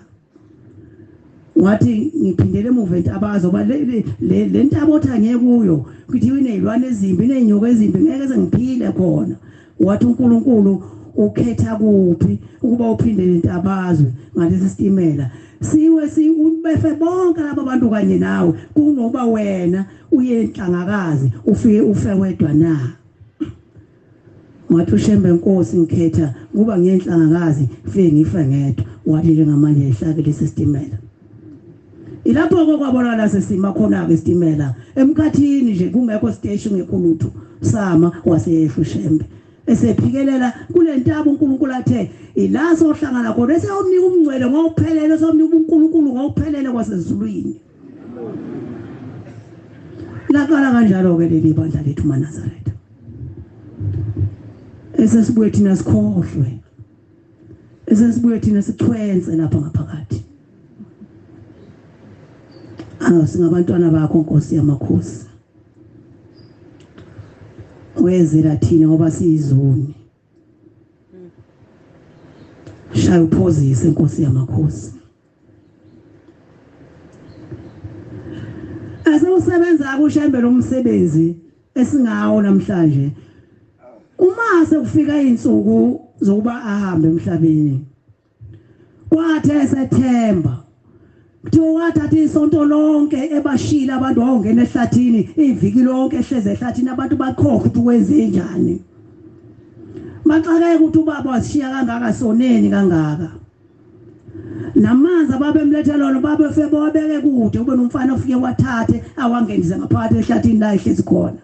wathi ngiphindele emuva entabazo ngoba le ntaba othi angiye kuyo kuthiwa iney'lwane ezimbi, iney'nyoka ezimbi, ngeke sengiphile khona. Wathi uNkulunkulu ukhetha kuphi ukuba uphindele entabazwe ngalesi sitimela, siwe sibefe bonke laba bantu kanye nawe, kunoba wena uye enhlangakazi ufike ufe wedwa na? Wathi uShembe, Nkosi ngikhetha kuba ngiyenhlangakazi fike ngife ngedwa. Wathi njengamanje ehlake lesi sitimela. Ilapho kwabonakala sesima khona ke isitimela emkhathini nje, kungekho station, ngekho lutho, sama waseyehla uShembe esephikelela kule ntaba uNkulunkulu athe ila sohlangana khona, eseyomnika umngcwele ngokuphelele, eseyomnika uNkulunkulu ngokuphelele kwasezulwini. Laqala kanjalo ke leli bandla lethu maNazaretha, esesibuye thina sikhohlwe, esesibuye thina sichwense lapha ngaphakathi. Awu, singabantwana bakho Nkosi yamakhosi, wezela thina ngoba siyizoni. Shaya uphozise Nkosi yamakhosi. Asewusebenza kuShembe lo msebenzi esingawo namhlanje. Uma sekufika izinsuku zokuba ahambe emhlabeni, kwathi esethemba kuthiwa wathatha isonto lonke ebashila abantu, wawungena ehlathini iviki lonke ehleze ehlathini, abantu bakhokha ukuthi wenze njani, baxakeka ukuthi ubaba wasishiya kangaka soneni kangaka. Namanzi ababemletha lona babefe bawabeke kude, kube nomfana ofike wathathe awangenise ngaphakathi ehlathini la ehlezi khona.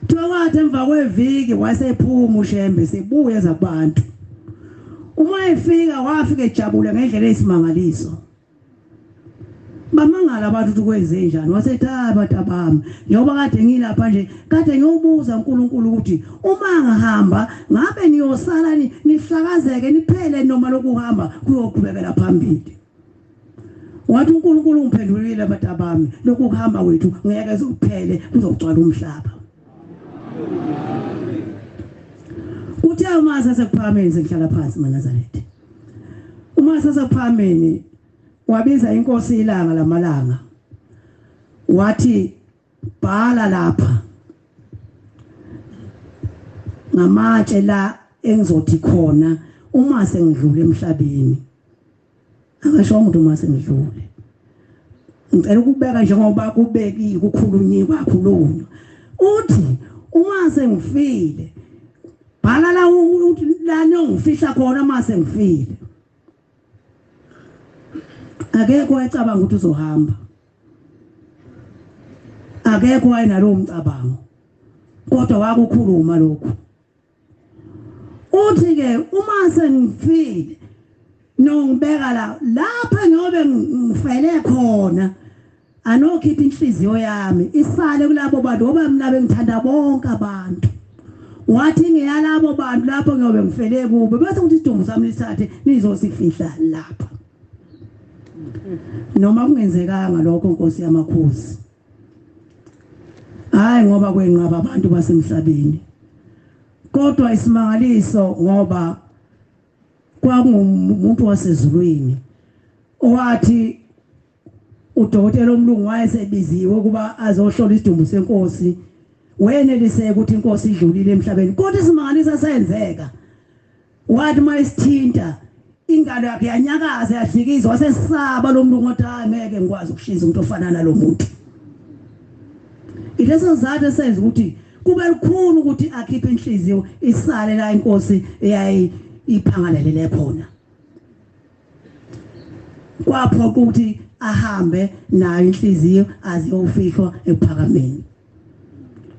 Kuthiwa kwathi emva kweviki wasephuma uShembe sebuya ezabantu. Uma efika wafika ejabule ngendlela eyisimangaliso. Bamangala abantu ukuthi kwenze njani. Wasethi, hayi bantu bami, njengoba kade ngilapha nje, kade ngiyobuza uNkulunkulu ukuthi uma ngihamba ngabe niyosala nihlakazeke niphele noma lokuhamba kuyoqhubekela phambili. Wathi uNkulunkulu ungiphendulile abantu bami, lokhu kuhamba kwethu ngeke kuphele, kuzogcwala umhlaba. Uthe uma sasekuphakameni sengihlala phansi maNazaretha, uma sasekuphakameni wabiza inkosi ilanga lamalanga, wathi bhala lapha ngamatshe la engizothi khona uma sengidlule emhlabeni. Akasho umuntu uma sengidlule, ngicela ukubeka njengoba kubekiwe kukhulunyiwe kwakhulunywa. Uthi uma sengifile bhala la uthi la nongifihla khona uma sengifile. Akekho wayecabanga ukuthi uzohamba, akekho wayenalowo mcabango, kodwa wakukhuluma lokhu. Uthi ke uma sengifile nongibeka la lapha ngiyobe ngifele khona, anokhipha inhliziyo yami isale kulabo bantu, ngoba mina bengithanda bonke abantu. Wathi ngiyalabo bantu lapho ngiyobe ngifele kubo, bese kuthi isidumbu sami nisithathe nizosifihla lapha. Noma kungenzekanga lokho Nkosi yamakhosi, hayi ngoba kwenqaba abantu basemhlabeni, kodwa isimangaliso ngoba kwakungumuntu wasezulwini owathi udokotela omlungu wayesebiziwe ukuba azohlola isidumbu senkosi, weneliseka ukuthi inkosi idlulile emhlabeni, kodwa isimangaliso senzeka. Wathi mayisithinta ingalo yakhe yanyakaza yadlikizwa, wasesaba lo mlungu wathi hayi ngeke ngikwazi ukushiza umuntu ofana nalo muntu. Ileso sizathu esenza ukuthi kube lukhulu ukuthi akhiphe inhliziyo isale la inkosi eyayi iphangalelele khona. Kwaphoqa ukuthi ahambe nayo inhliziyo aziyofihlwa ekuphakameni,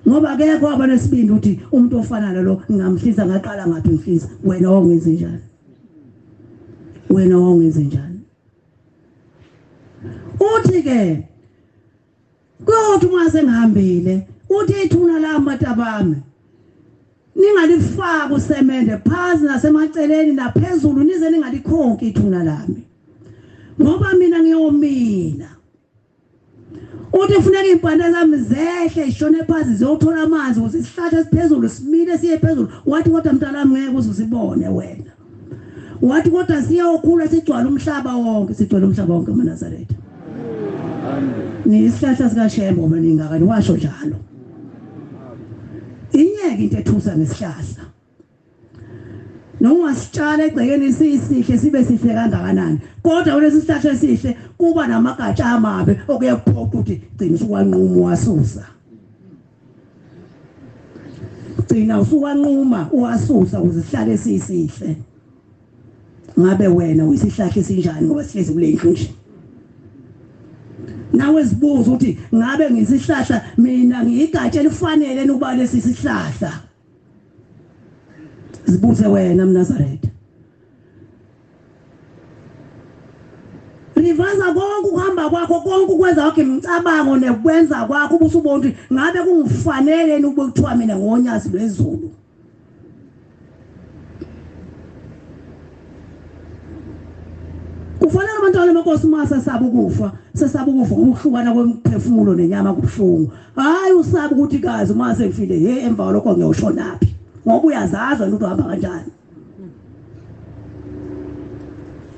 ngoba akekho abanesibindi ukuthi umuntu ofana nalo ngingamhlisa ngaqala ngaphi ngifisa. Wena wawungenze njani? Wena wawungenze njani? Uthi ke kuyothi uma sengihambile, uthi ithuna lami matabami ningalifaki usemende phansi nasemaceleni naphezulu, nize ningalikhonki ithuna lami, ngoba mina ngiyomila. Uthi kufuneka iy'mpande zami zehle zishone phansi ziyothola amanzi ukuze isihlahla esiphezulu simile siye phezulu. Wathi kodwa mntanami ngeke uze usibone wena. Wathi kodwa siyokhula sigcwale umhlaba wonke, sigcwele umhlaba wonke amaNazaretha. Niyisihlahla sikaShembe ngoba ningakani, washo njalo. Inyeke into ethusa ngesihlahla. Noma ungasitshala egcekeni sisihle sibe sihle kangakanani, kodwa kulesi sihlahla esihle kuba namagatsha amabi okuye kuphoqa ukuthi gcina usuwanquma uwasusa. Gcina usuwanquma uwasusa ukuze sihlale sisihle. Ngabe wena uyisihlahla esinjani ngoba sihlezi kule ndlu nje? Nawe zibuza ukuthi ngabe ngisihlahla mina, ngiyigatsha elifanele ukuba lesi sihlahla? Zibuze wena mNazaretha. Rivaza konke ukuhamba kwakho, konke ukwenza kwakho, imicabango nekwenza kwakho, ubusubona ukuthi ngabe kungifanele yini ukube kuthiwa mina ngonyazi lwezulu. Kufanele abantwana benkosi uma sesaba ukufa, sesaba ukufa ngokuhlukana kwemphefumulo nenyama kubuhlungu. Hayi usaba ukuthi kazi uma sengifile, hey emva kwalokho ngiyoshonaphi, ngoba uyazazi wena ukuthi uhamba kanjani.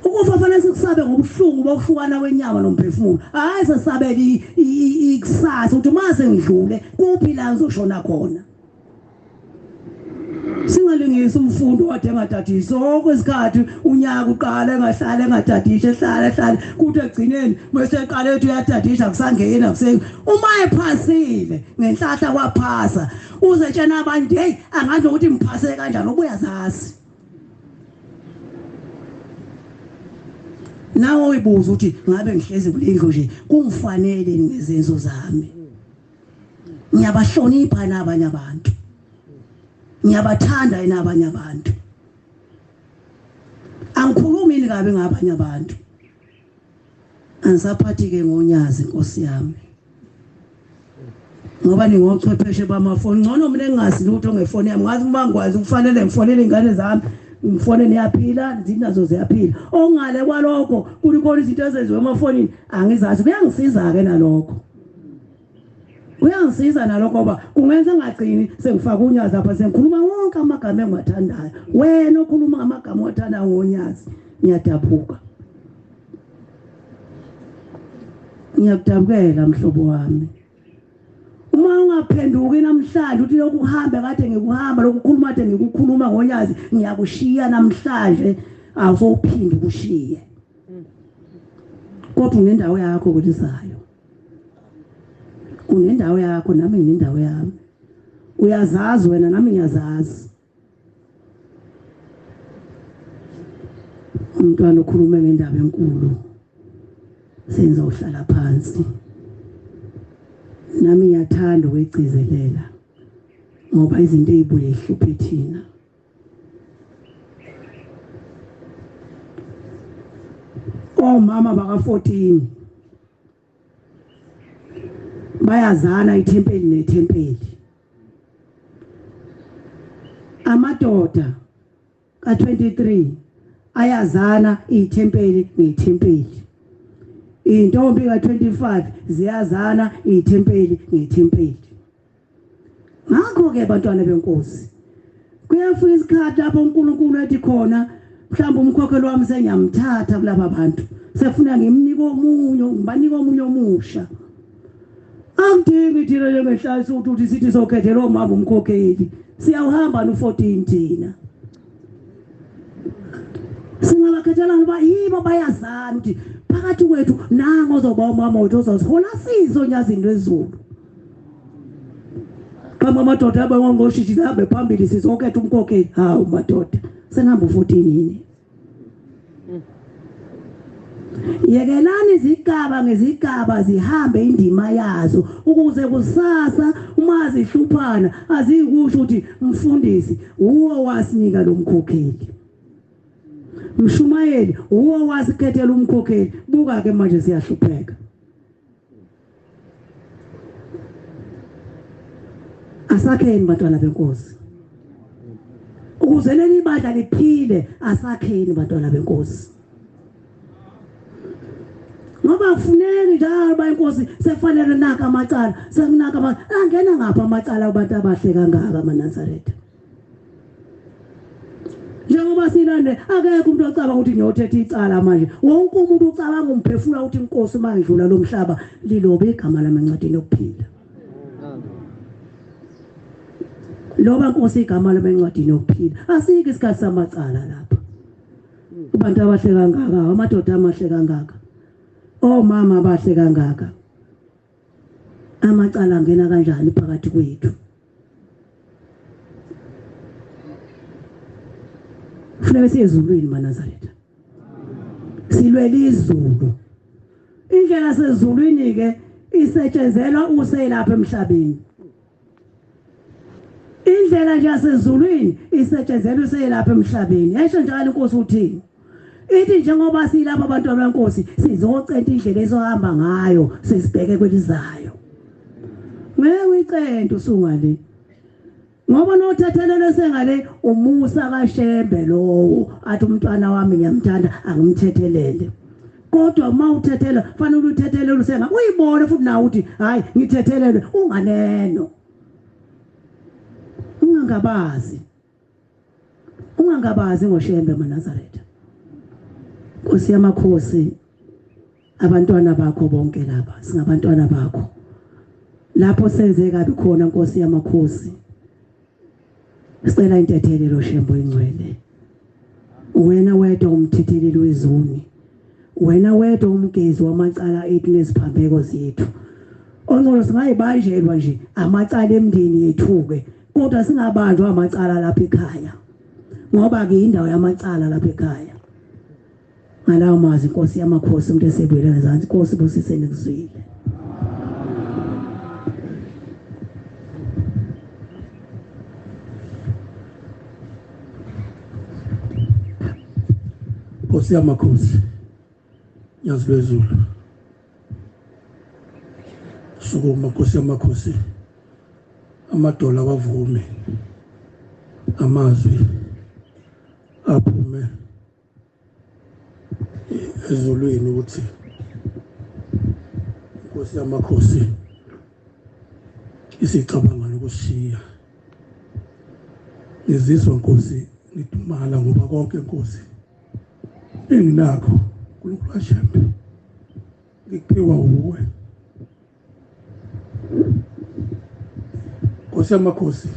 Ukufa fanele sikusabe ngobuhlungu bokuhlukana kwenyama nomphefumulo. Hayi sesabele ikusasa ukuthi uma sengidlule kuphi la ngizoshona khona. Singalingisi umfundi wade engadadisi sonke isikhathi, unyaka uqala engahlala engadadisha, ehlala ehlala, kuthi ekugcineni bese eqala ethi uyadadisha, kusangena kuseni. Uma ephasile ngenhlahla kwaphasa, uzetshena abantu hey angazi ukuthi ngiphase kanjani, ubuyazazi. Nawe uyibuza ukuthi ngabe ngihlezi kulendlu nje kungifanele ngezenzo zami. Ngiyabahlonipha nabanye abantu, ngiyabathanda yini abanye abantu, angikhulumi yini kabi ngabanye abantu. Angisaphathi ke ngonyazi Nkosi yami, ngoba ningochwepheshe bamafoni. Ngcono mina engingazi lutho ngefoni yami, ngazi uma ngikwazi kufanele ngifonele ingane zami, ngifone niyaphila, zinazo ziyaphila. Ongale kwalokho kulikhona izinto ezenziwe emafonini angizazi. Kuyangisiza ke nalokho, kuyangisiza nalokho, ngoba kungenza ngagcini sengifaka unyazi lapha, sengikhuluma wonke amagama engiwathandayo. Wena okhuluma amagama owathandayo ngonyazi, ngiyadaphuka, ngiyakudabukela mhlobo wami. Uma ungaphenduki namhlanje uthi lokhu kuhambe kade ngikuhamba, lokhu kukhuluma kade ngikukhuluma ngonyazi, ngiyakushiya namhlanje, awusowuphinde ukushiye. Kodwa unendawo yakho kwelizayo, unendawo yakho, nami nginendawo yami. Uyazazi wena, nami ngiyazazi. Umntwana okhulume ngendaba enkulu, senzohlala phansi. Nami ngiyathanda ukuyigcizelela ngoba izinto ezibuye ihluphe thina. Omama baka 14 bayazana ithempeli nethempeli. Amadoda ka-23 ayazana ithempeli nethempeli. Intombi ka-25 ziyazana ithempeli nethempeli. Ngakho ke bantwana benkosi, kuyafika isikhathi lapho uNkulunkulu ethi khona mhlawumbe umkhokhelo wami sengiyamthatha kulaba bantu, sefuna ngimnike omunye, ngibanike omunye omusha. Angidingi thina njengehlasi ukuthi sithi sokhethela omama umkhokheli, siyawuhamba no-14 thina. Singabakhethela ngoba yibo bayazana ukuthi phakathi kwethu nango ozoba umama wethu ozosihola sizo nyazini lwezulu. Kama amadoda abe ngongoshishi sihambe phambili sizokhetha umkhokheli. Hawu madoda, Sengihamba u14 yini? Yekelani izigaba ngezigaba zihambe indima yazo, ukuze kusasa uma zihluphana azikusho ukuthi mfundisi uwo wasinika lo mkhokheli, mshumayeli uwo wasikhethela umkhokheli. Buka ke manje siyahlupheka. Asakheni bantwana benkosi, ukuze leli bandla liphile. Asakheni bantwana benkosi, ngoba kufuneki njalo ba inkosi sefanele naka amacala, sekunaka angena ngapha amacala kubantu abahle kangaka amaNazaretha. Njengoba silande akekho umuntu ocabanga ukuthi ngiyothetha icala manje. Wonke umuntu ucabanga umphefumula ukuthi inkosi mangidlula lo mhlaba lilobe igama lami encwadini yokuphila. Loba inkosi igama lami encwadini yokuphila. Asikho isikhathi samacala lapha. Abantu abahle kangaka, amadoda amahle kangaka, omama abahle kangaka, amacala angena kanjani phakathi kwethu? Kufuneka siye ezulwini maNazaretha, silwele izulu. Indlela sezulwini ke isetshenzelwa uselapha emhlabeni. Indlela nje yasezulwini isetshenzelwa uselapha emhlabeni. Yayisho njalo inkosi uthini? Ithi njengoba silapha abantu benkosi sizocenta indlela esohamba ngayo sesibheke kwelizayo. Ngeke uyicente usungale, ngoba nothethelelo sengale umusa kaShembe lowo athi umntwana wami ngiyamthanda angimthethelele. Kodwa uma uthethela fanele uthethelele usenga uyibone futhi nawe uthi hayi ngithethelele, unganeno, ungangabazi, ungangabazi ngoShembe maNazaretha. Nkosi yamakhosi, abantwana bakho bonke laba singabantwana bakho. Lapho senze kabi khona Nkosi yamakhosi, sicela intethelelo Shembe oyingcwele. Wena wedwa umthetheleli wezoni, wena wedwa umgezi wamacala ethu neziphambeko zethu. Ongcono singayibanjelwa nje amacala emndeni yethu-ke, kodwa singabanjwa amacala lapha ekhaya, ngoba ke indawo yamacala lapha ekhaya. Ngalawo mazwi Nkosi yamakhosi, umuntu esebuyele ngezansi. Nkosi busiseni kuzwile. Nkosi yamakhosi, Nyazi lwezulu, sukuma Nkosi yamakhosi, amadola awavume, amazwi aphume ezulwini ukuthi Nkosi yamakhosi isicabanga nokushiya. Ngizizwa Nkosi ngidumala ngoba konke Nkosi enginakho uNkulunkulu kaShembe ngikuphiwa uwe. Nkosi yamakhosi,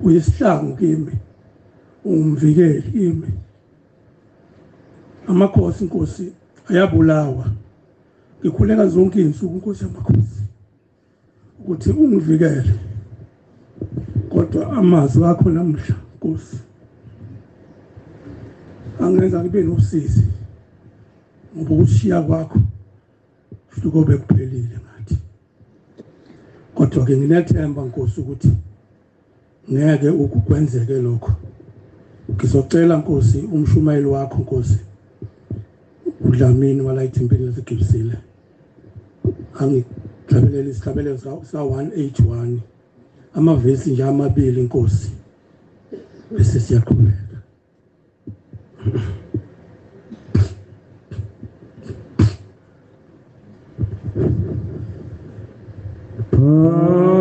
uyisihlangu kimi, ungumvikeli kimi. Amakhosi Nkosi ayabulawa. Ngikhuleka zonke izinsuku Nkosi yamakhosi ukuthi ungivikele, kodwa amazwi akho namuhla Nkosi angenza ngibe nosizi, ngoba ukushiya kwakho kusuke kuphelile ngathi. Kodwa ke nginethemba Nkosi ukuthi ngeke ukukwenzeke lokho. Ngizocela Nkosi umshumayeli wakho Nkosi uDlamini wala ithempeli laseGibisile angihlabelele isihlabelelo sa 181 amavesi nje amabili Nkosi, bese siyaqhubeka. Oh,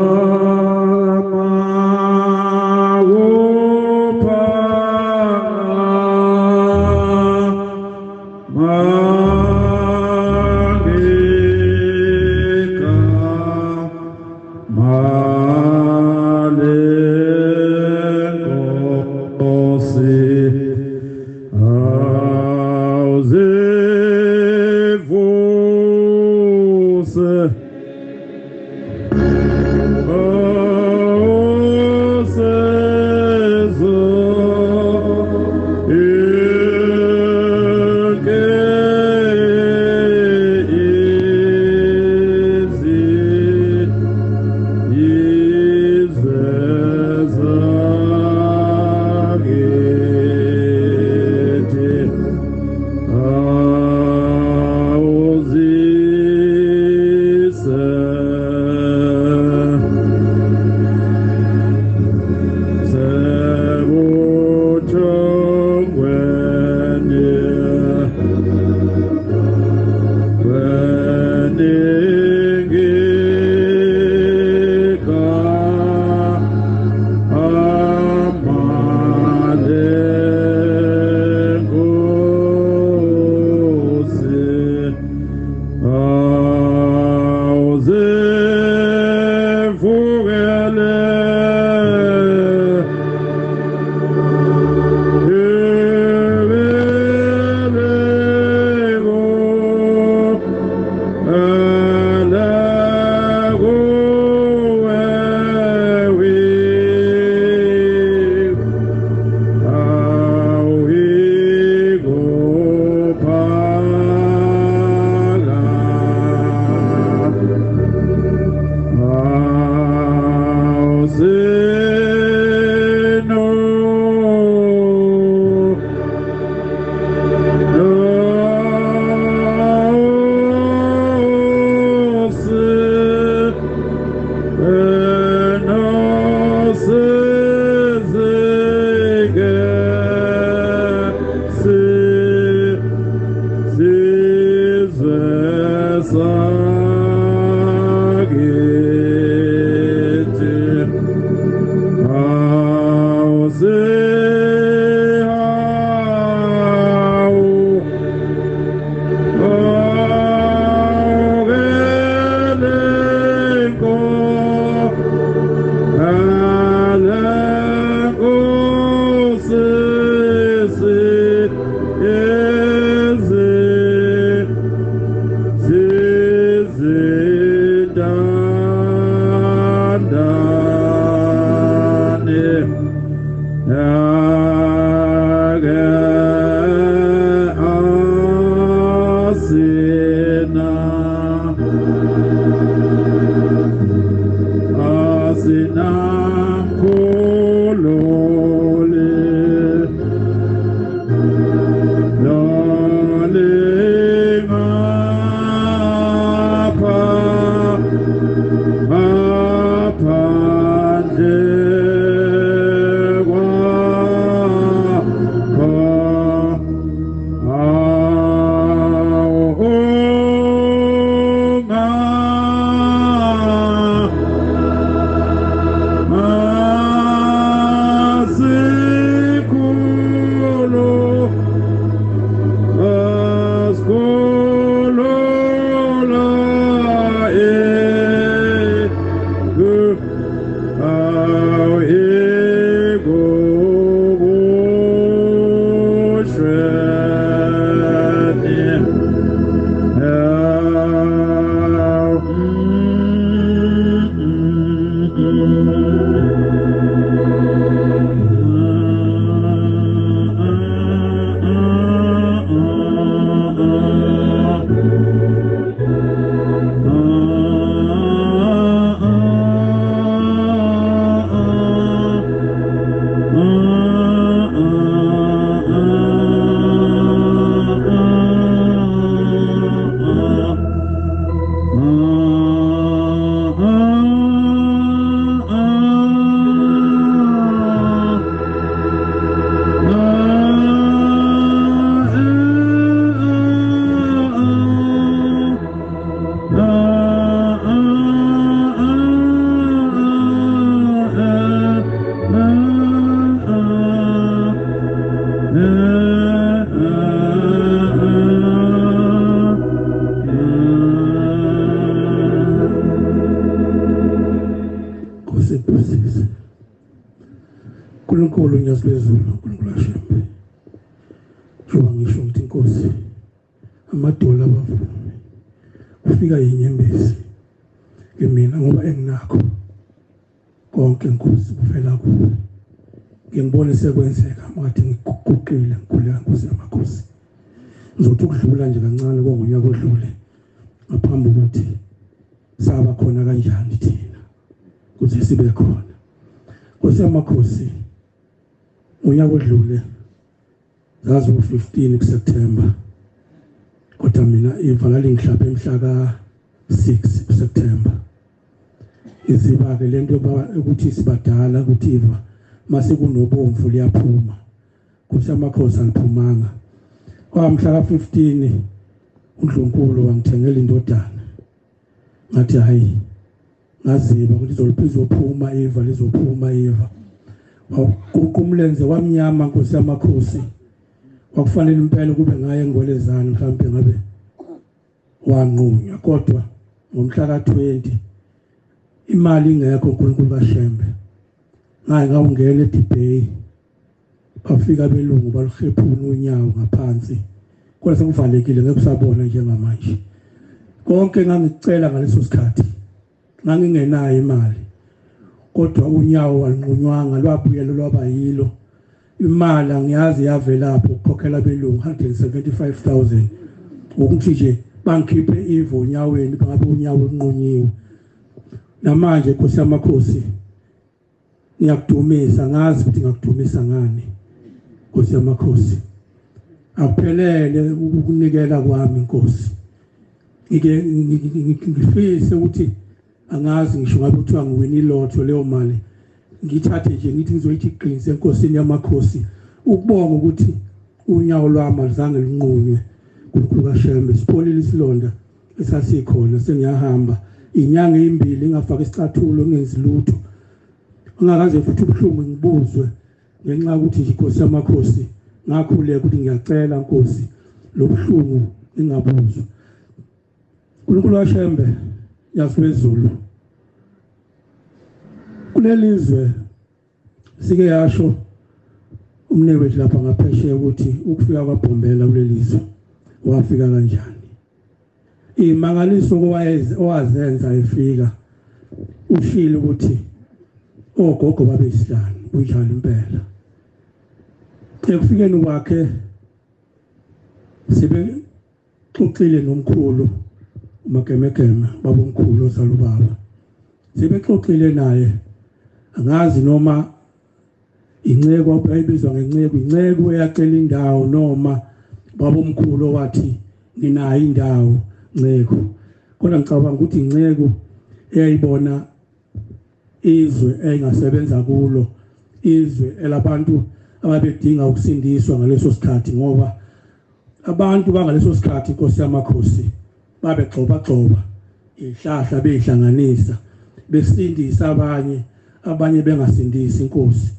uNkulunkulu unyazi lwezulu, uNkulunkulu ashembe. Njengoba ngisho ngithi inkosi amadola abavumi kufika inyembezi kimina ngoba enginakho konke inkosi kuvela kuwe. Ngibone sekwenzeka ngathi ngiguqile ngikhuleka Nkosi yamakhosi. Ngizothi ukudlula nje kancane kongonyaka odlule ngaphambi ukuthi saba khona kanjani thina kuze sibe khona. Nkosi yamakhosi unyaka odlule zazi u15 kuSeptember, kodwa mina ivala lingihlabe mhla ka6 kuSeptember. Iziba ke lento ukuthi sibadala ukuthi iva mase kunobomvu liyaphuma. Nkosi yamakhosi aliphumanga. Kwamhla ka15 uNdlunkulu wangithengela indodana. Ngathi hayi ngaziba ukuthi lizophuma iva lizophuma iva. Waguqa umlenze wamnyama Nkosi yamakhosi. Kwakufanele impela kube ngaye engolezana mhlawumbe ngabe wanqunywa, kodwa ngomhla ka20 Imali ingekho uNkulunkulu kaShembe. Ngaye ngawungena eDibay, bafika belungu baluhlephuna unyawo ngaphansi, kodwa sekuvalekile ngeke usabona njengamanje. Konke ngangicela ngaleso sikhathi ngangingenayo imali, kodwa unyawo alunqunywanga, lwabuyela lwaba yilo. Imali angiyazi yavelapho ukukhokhela belungu 175,000 ukuthi nje bangikhiphe ivo onyaweni, bangabe unyawo olunqunyiwe. Namanje Nkosi yamakhosi ngiyakudumisa, ngazi ukuthi ngakudumisa ngani Nkosi yamakhosi. Akuphelele ukunikela kwami Nkosi, ngike ngifise ukuthi angazi ngisho ngabe kuthiwa ngiwina ilotho leyo mali ngithathe nje ngithi ngizoyithi qinise enkosini yamakhosi, ukubonga ukuthi unyawo lwami alizange lunqunywe. uNkulunkulu kaShembe, sipholile isilonda esasikhona, sengiyahamba inyanga ezimbili ngingafaka isicathulo, ngingenzi lutho, ngingakaze futhi ubuhlungu ngibuzwe ngenxa yokuthi nje Nkosi yamakhosi ngakhuleka ukuthi ngiyacela Nkosi lobuhlungu ngingabuzwa. uNkulunkulu kaShembe yaswezulu kulelizwe sike yasho umnewethu lapha ngaphesheya ukuthi ukufika kwaBhombela kulelizwe wafika kanjani, imangaliso owazenza efika. Ushilo ukuthi ogogo babesihlanu, kunjalo impela. Ekufikeni kwakhe sebexoxile nomkhulu uMagemegeme, babomkhulu ozala ubaba, sebexoxile naye. Angazi noma inceku ayibizwa ngenceku, inceku eyacela indawo noma babomkhulu owathi nginayo indawo nceku, kodwa ngicabanga ukuthi inceku eyayibona izwe engasebenza kulo, izwe elabantu ababedinga ukusindiswa ngaleso sikhathi, ngoba abantu bangaleso sikhathi Nkosi yamakhosi babegxoba gxoba ihlahla beyihlanganisa besindisa abanye, abanye bengasindisi inkosi.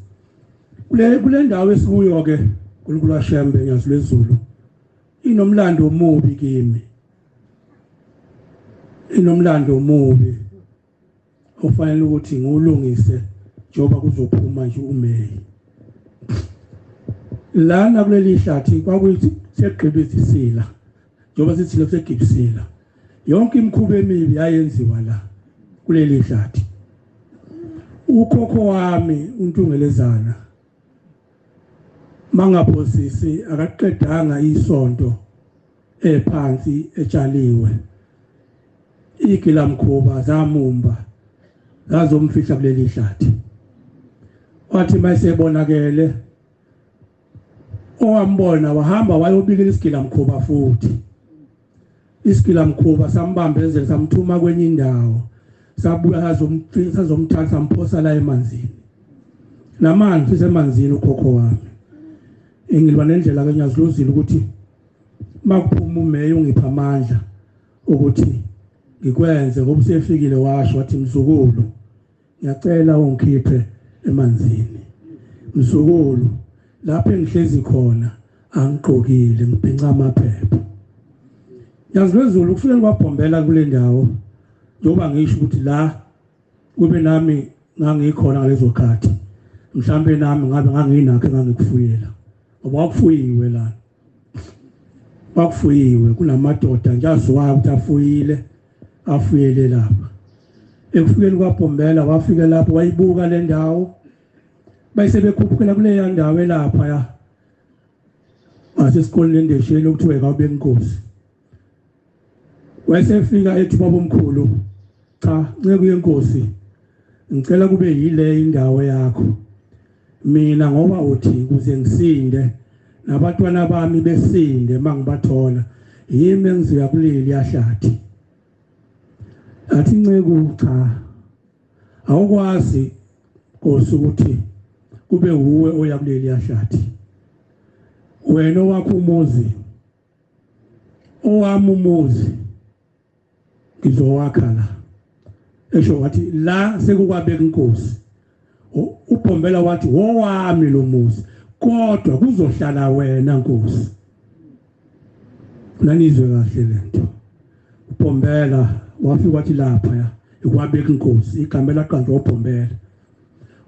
Kule ndawo esikuyo ke uNkulunkulu waShembe Nyazi lwezulu inomlando omubi kimi, inomlando omubi ofanele ukuthi ngiwulungise njengoba kuzophuma nje uMeyi. Lana kuleli hlathi kwakuthi segqibizisila, njengoba sithi kusegibisila, yonke imikhuba emibi yayenziwa la kuleli hlathi. Ukhokho wami uNtungelezana mangaphosisi akaqedanga isonto ephansi etshaliwe, igilamkhuba zamumba zazomfihla kuleli hlathi. Wathi mayesebonakele owambona wahamba wayobikela isigilamkhuba, futhi isigilamkhuba sambambezela samthuma kwenye indawo, sabuya sazomthatha samphosa la emanzini. Namanzi isemanzini ukhokho wami. Engilwa nendlela kaNyazilozile ukuthi makuphuma uMeyi ungipha amandla ukuthi ngikwenze, ngoba usefikile washo wathi mzukulu ngiyacela ungikhiphe emanzini, mzukulu lapho engihlezi khona angigqokile ngibhinca amaphepha. Nyazi lwezulu kufike kwaBhombela kule ndawo, njengoba ngisho ukuthi la kube nami ngangikhona ngalezo khathi, mhlambe nami ngabe nganginakho engangikufuyela, ngoba kwakufuyiwe la, kwakufuyiwe kunamadoda nje aziwayo ukuthi afuyile, afuyele lapha. Ekufikeni kwaBhombela wafika lapho wayibuka le ndawo, bese bekhuphukela kuleya ndawo elapha ya wasesikoleni endesheni okuthiwa kwaBenkosi. Wayesefika ethi babomkhulu, cha nceku yenkosi ngicela kube yile indawo yakho mina, ngoba uthi ukuze ngisinde nabantwana bami besinde mangibathola yimi engizoya kuleli yahlathi. Athi nceku cha awukwazi Nkosi ukuthi kube uwe oya kuleli yahlathi, wena owakho umuzi, owami umuzi ngizowakha la. Esho wathi la sekukwabeka inkosi. UBhombela wathi wowami lo muzi kodwa kuzohlala wena Nkosi. Nanizwe kahle lento. UBhombela wafika wathi lapha ya Ukwabeka inkosi igama laqanjwa uBhombela.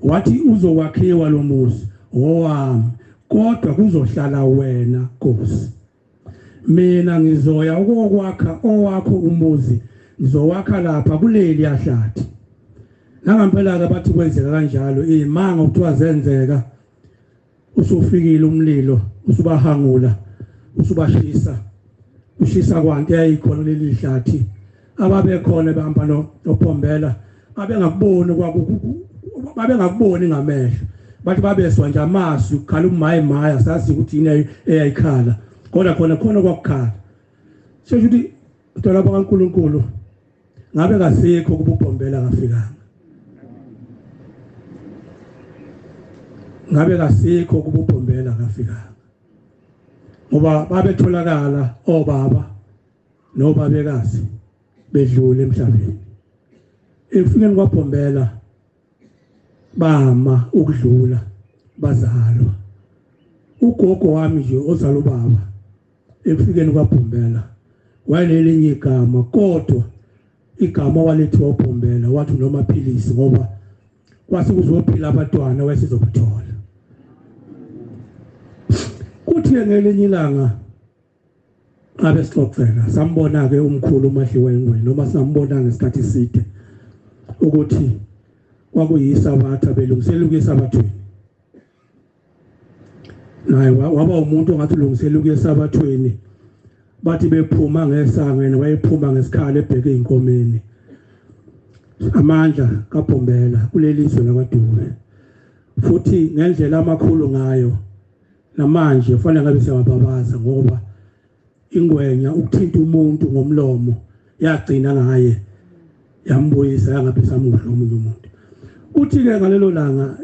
Wathi uzokwakhiwa lo muzi owami, kodwa kuzohlala wena Nkosi. Mina ngizoya ukokwakha owakho umuzi, ngizowakha lapha kuleli yahlathi. Nangampela ke bathi kwenzeka kanjalo, imanga kuthiwa zenzeka. Usufikile umlilo, usubahangula, usubashisa. Ushisa kwanto eyayikhona leli hlathi. Ababekhona behamba noBhombela babengakuboni, babengakuboni ngamehlo. Bathi babeswa nje amazwi ukukhala umayi maya, sazi ukuthi yini eyayikhala, kodwa khona khona kwakukhala. Sesho ukuthi dolapha kaNkuluNkulu ngabe kasikho kuba uBhombela kafikanga, ngabe kasikho kuba uBhombela kafikanga, ngoba babetholakala obaba nobabekazi bedlule emhlabeni. Ekufikeni kwaBhombela bama ukudlula bazalwa. Ugogo wami nje ozala ubaba ekufikeni kwaBhombela wayenelinye igama, kodwa igama walethiwa uBhombela wathi unomaphilisi, ngoba kwase kuzophila abantwana wayesizobuthola. Kuthi ngelinye ilanga abe sixoxela, sambona ke umkhulu uMadliwa Ingwe, noma sambona ngesikhathi eside, ukuthi kwakuyisabatha belungisela ukuya esabathweni. Naye waba umuntu ongathi ulungisela ukuya esabathweni. Bathi bephuma ngesango, yena wayephuma ngesikhala ebheke inkomeni. Amandla kaBhombela kuleli zwe lakwaDube, futhi ngendlela amakhulu ngayo namanje kufanele ngabe siyababaza, ngoba ingwenya ukuthinta umuntu ngomlomo yagcina ngaye, yambuyisa yangabe samudla omunye umuntu. Uthi ke ngalelo langa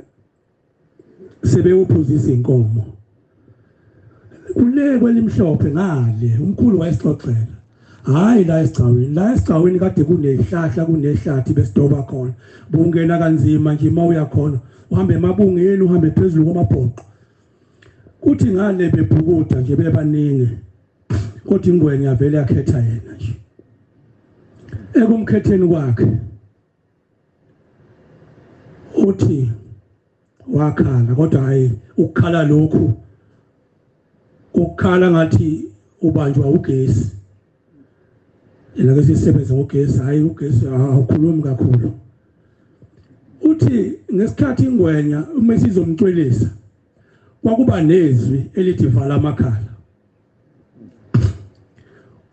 sebewuphuzisa inkomo kule kwelimhlophe ngale, umkhulu wayesixoxela, hayi la esigcawini, la esigcawini kade kunehlahla kunehlathi besidoba khona, bungena kanzima nje uma uya khona, uhambe emabungeni, uhambe phezulu kwamabhoqo. Kuthi ngale bebhukuda nje bebaningi, kodwa ingwenya vele yakhetha yena nje. Ekumkhetheni kwakhe uthi wakhala, kodwa hayi ukukhala lokhu ukukhala ngathi ubanjwa ugesi. Yena ke sisebenza ngogesi, hayi ugesi awukhulumi kakhulu. Uthi ngesikhathi ingwenya uma isizomcwelisa kwakuba nezwi elithi vala amakhala,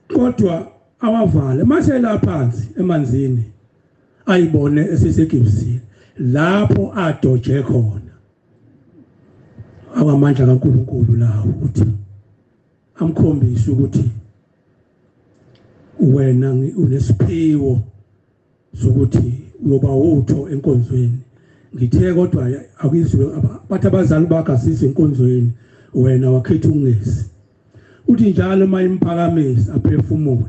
kodwa awavale. Mase la phansi emanzini ayibone esesegibsini lapho adoje khona. Awamandla kaNkuluNkulu lawo, ukuthi amkhombise ukuthi wena unesiphiwo sokuthi uyoba utho enkonzweni. Ngithe kodwa akizwe bathi abazali bakho asizwe enkonzweni, wena wakhetha ukungezi. Uthi njalo uma imphakamisa aphefumule,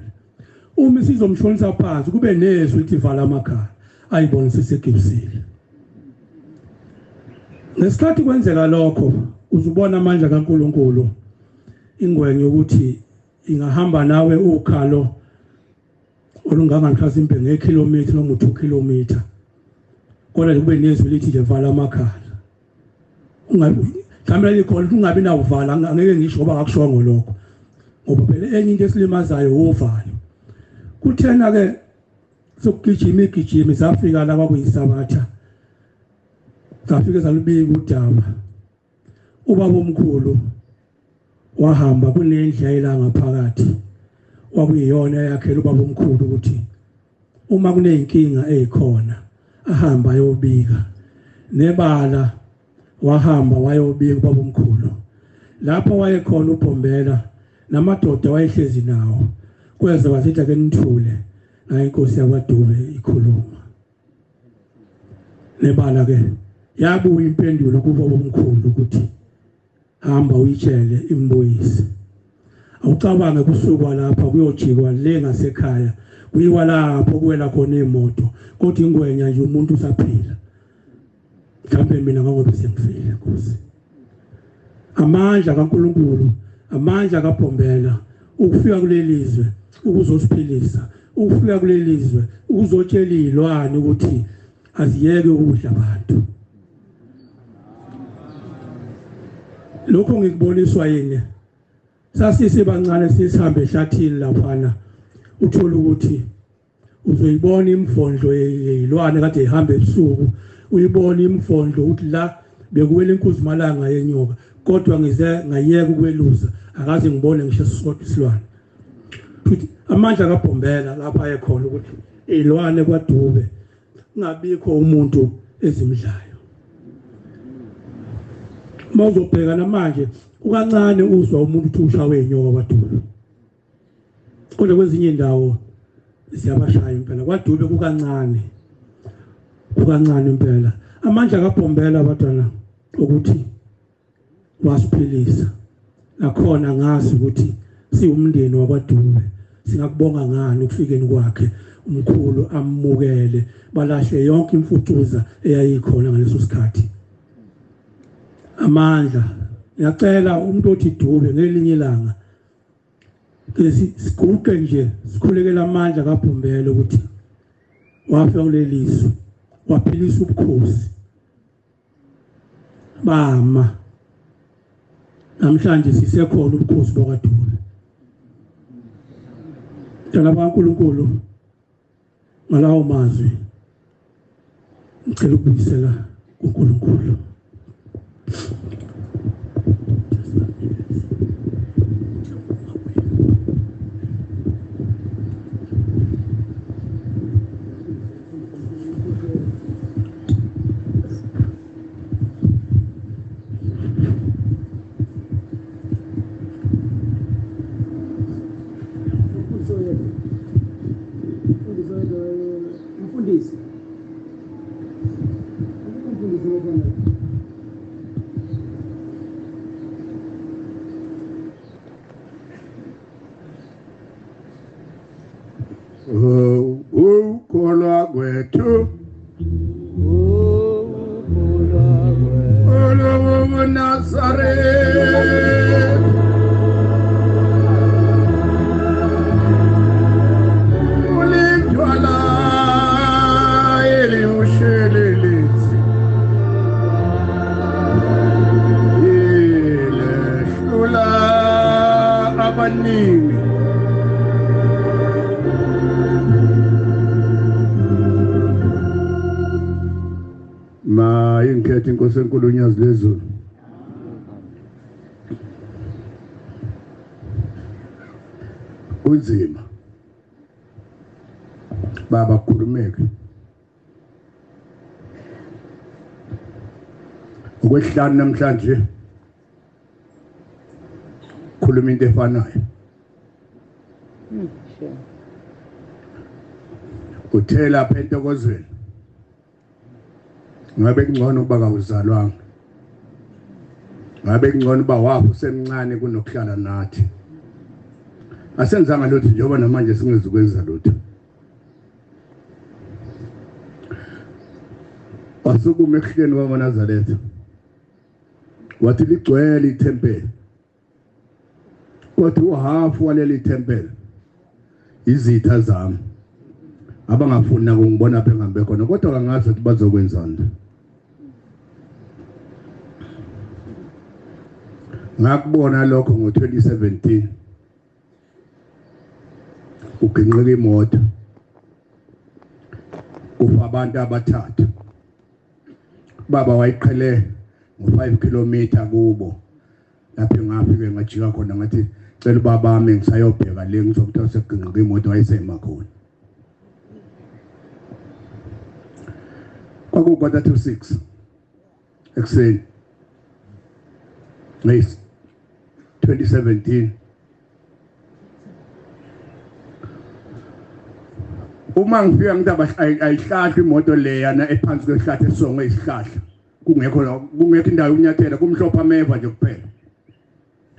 uma isizomshonisa phansi kube nezwi lithi vala amakhala, ayibone sesegibsile. Ngesikhathi kwenzeka lokho uzubona amandla kaNkuluNkulu, ingwenye ukuthi ingahamba nawe ukhalo olungangani ngekhilomitha noma 2 kilometer, kodwa kube nezwi lithi nje vala amakhala. Ungabe likhona ungabi nakuvala, angeke ngisho ngoba akushongo lokho, ngoba phela enye into esilimazayo uvalo. Kuthena ke sokugijima igijimi zafika la kwakuyisabatha, zafika zalubika udaba. Ubaba omkhulu wahamba kunendlela ngaphakathi kwakuyiyona eyakhela ubaba omkhulu ukuthi uma kuneyinkinga ezikhona ahamba ayobika. Nebala wahamba wayobika ubaba omkhulu lapho wayekhona uBhombela namadoda wayehlezi nawo. Kweze wasithi ake nithule naye inkosi yakwaDube ikhuluma. Nebala ke yabuya impendulo kubaba omkhulu ukuthi hamba uyitshele imbuyise. Awucabange kusukwa lapha kuyojikwa le ngasekhaya, kuyiwa lapho kuwela khona imoto, kodwa ingwenya nje umuntu usaphila. Mhlawumbe mina ngoba sengifile Nkosi. Amandla kaNkuluNkulu, amandla kaBhombela ukufika kuleli zwe ukuzosiphilisa. Ukufika kuleli zwe uzotshela izilwane ukuthi aziyeke ukudla abantu. Lokho ngikuboniswa yini? Sasisebancane sisihambe ehlathini laphana, uthola ukuthi uzoyibona imfondlo yezilwane kade ihamba ebusuku, uyibona imfondlo ukuthi la bekuwela inkuzimalanga yenyoka, kodwa ngize ngayeka ukwelusa akaze ngibone ngisho sisodwa isilwane. Futhi amandla kaBhombela lapha ayekhona ukuthi izilwane kwaDube kungabikho umuntu ezimdlayo. Uma uzobheka namanje kukancane uzwa umuntu uthi ushawe inyoka kwaDube, kodwa kwezinye indawo siyabashaya impela. KwaDube kukancane, kukancane impela. Amandla kaBhombela abantwana ukuthi wasiphilisa, nakhona ngazi ukuthi siwumndeni wakwaDube singakubonga ngani ukufikeni kwakhe umkhulu, amukele balahle yonke imfucuza eyayikhona ngaleso sikhathi. Amandla, ngiyacela umuntu othi Dube ngelinye ilanga siguqe nje sikhulekela amandla kaBhombela ukuthi wafika kuleliso waphilisa ubukhosi bama. Namhlanje sisekhona ubukhosi bakwaDube. Mntwana kaNkulunkulu, ngalawo mazwi ngicela ukubuyisela kuNkulunkulu. Mfundisi. Mfundisi ngokhona. Ukholwa kwethu Nazareth, ulithwala eliwushelelezi ilehlula abaningi. Ma ingikhethe inkosi enkulu uNyazi lwezulu. Kunzima baba, kukhulumeke okwesihlanu namhlanje, khuluma into efanayo. Uthe lapha entokozweni ngabe kungcono ukuba kawuzalwanga, ngabe kungcono uba wafa usemncane kunokuhlala nathi. Asenzanga lutho njengoba namanje singezukwenza lutho. Wasukuma ekuhleni kwamaNazaretha wathi ligcwele ithempeli, kodwa uhafu waleli thempeli izitha zami abangafuni nakungibona apha engihambe khona, kodwa kangazi ukuthi bazokwenzani. Ngakubona lokho ngo-2017 uginqika imoto kufa abantu abathathu. Baba wayiqhele ngo-5 kilometer kubo lapho ngafike ngajika khona ngathi cela ubaba wami ngisayobheka le ngizokuthola sekuginqika imoto, wayesema khona. Kwaku 5:45 ekuseni May 2017. Uma ngifika ngithi ayihlahlwe imoto leyana ephansi kwehlathi esongwe isihlahla, kungekho indawo yokunyathela, kumhlophe ameva nje kuphela.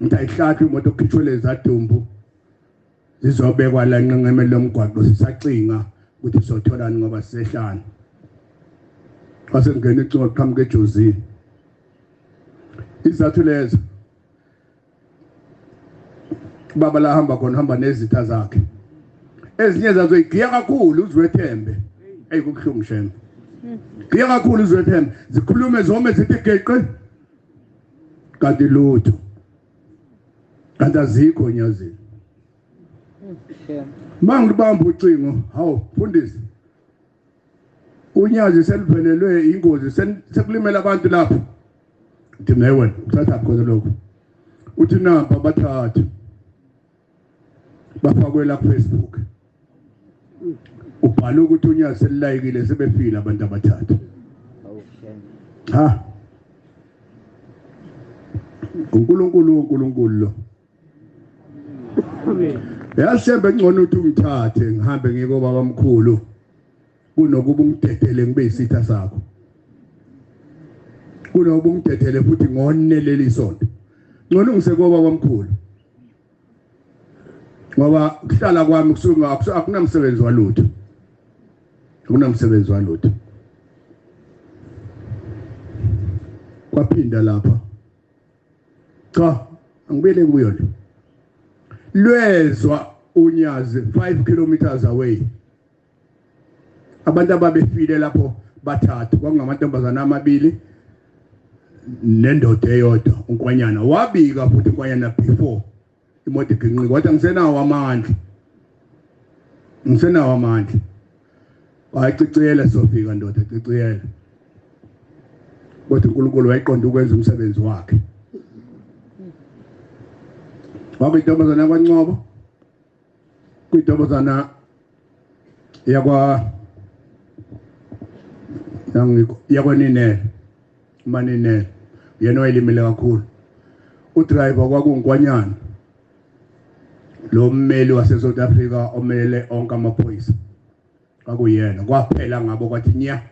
Ngithi ayihlahlwe imoto, kukhishwe lezadumbu zizobekwa la enqenqemeni lomgwaqo, sisacinga ukuthi sotholani ngoba sisehlane. Kwase kungena ucingo luqhamuka eJozini. Izathu lezo baba la hamba khona, hamba nezitha zakhe. Ezinye zazo igiya kakhulu uzwethembe. Ey kubuhlungu shame. Giya kakhulu uzwethembe. Zikhulume zome zithi geqe. Kanti lutho. Kanti azikho nyazini. Mangibamba ucingo, hawu mfundisi. Unyazi selivelelwe ingozi sekulimela abantu lapho. Uthi naye wena uthatha khona lokho. Uthi nampa bathathu. Bafakwe la ku Facebook. Ubhala ukuthi unyazi selilayikile sebefile abantu abathathu. Ha. uNkulunkulu uNkulunkulu lo. Yashembe ngcono ukuthi ungithathe ngihambe ngike baba mkhulu kunokuba ungidedele ngibe isitha sakho. Kunokuba ungidedele futhi ngonne leli sonto. Ngcono ngisekobaba mkhulu. Ngoba kuhlala kwami kusuke akunamsebenzi walutho. Akunamsebenzi walutho. Kwaphinda lapha. Cha, angibuyele kuyo le. Lwezwa unyazi 5 kilometers away. Abantu ababefile lapho bathathu, kwakungamantombazana amabili nendoda eyodwa, unkwanyana. Wabika futhi unkwanyana before imoto iginqika, wathi angisenawo amandla. Ngisenawo amandla. Wayiciciyela sofika ndoda, ciciyela. Kodwa uNkulunkulu wayiqonda ukwenza umsebenzi wakhe. Kwakuyintombazana kwaNcobo, kuyintombazana yakwa yakwaNinele, uManinele, yena wayelimele kakhulu. Udriver kwakunguNkwanyana, lo mmeli wase South Africa omelele onke amaphoyisa, kwakuyena. Kwaphela ngabo kwathi nya,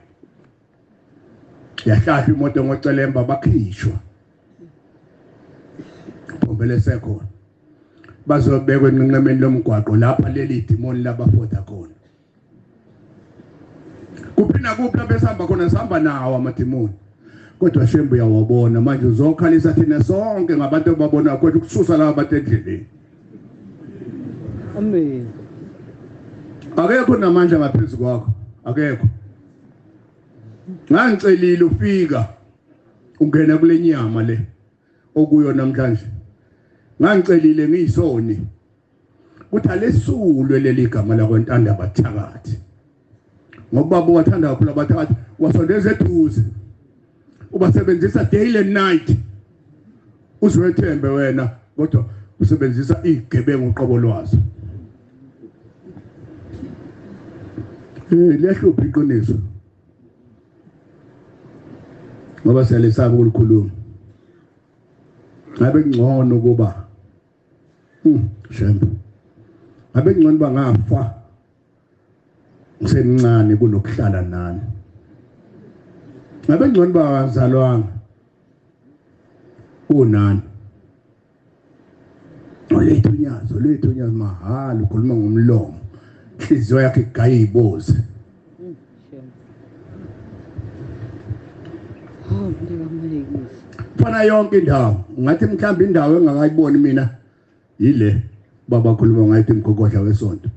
yahlahla imoto ngocelemba, bakhishwa phombele sekhona, bazobekwa enqenqemeni lomgwaqo lapha leli dimoni labafoda khona. Kuphi nakuphi lapho esihamba khona sihamba nawo amadimoni, kodwa Shembe uyawabona manje. Uzokhalisa thina sonke ngabantu ababonayo, kodwa ukususa laba bantu endleleni. Amen. Akekho namandla ngaphezu kwakho, akekho. Ngangicelile ufika ungena kule nyama le okuyo namhlanje. Ngangicelile ngiyisoni ukuthi alesulwe leli gama lakwaNtanda bathakathi, ngoba baba wathanda kakhulu abathakathi, wasondeza eduze, ubasebenzisa day and night. Uzwethembe wena, kodwa usebenzisa igebengu uqobo lwazo. Liyahlupha iqiniso ngoba siyalesaba ukulikhuluma. Ngabe kungcono ukuba Shembe, ngabe kungcono bangafa ngisemncane kunokuhlala nani. Ngabe kungcono bangazalwanga kunani. Olethu unyazi, olethu unyazi mahhala, ukhuluma ngomlomo, inhliziyo yakhe igaya iboze. Fana yonke indawo, ngathi mhlawumbe indawo engakayiboni mina yile baba khuluma ngathi imgogodla wesonto.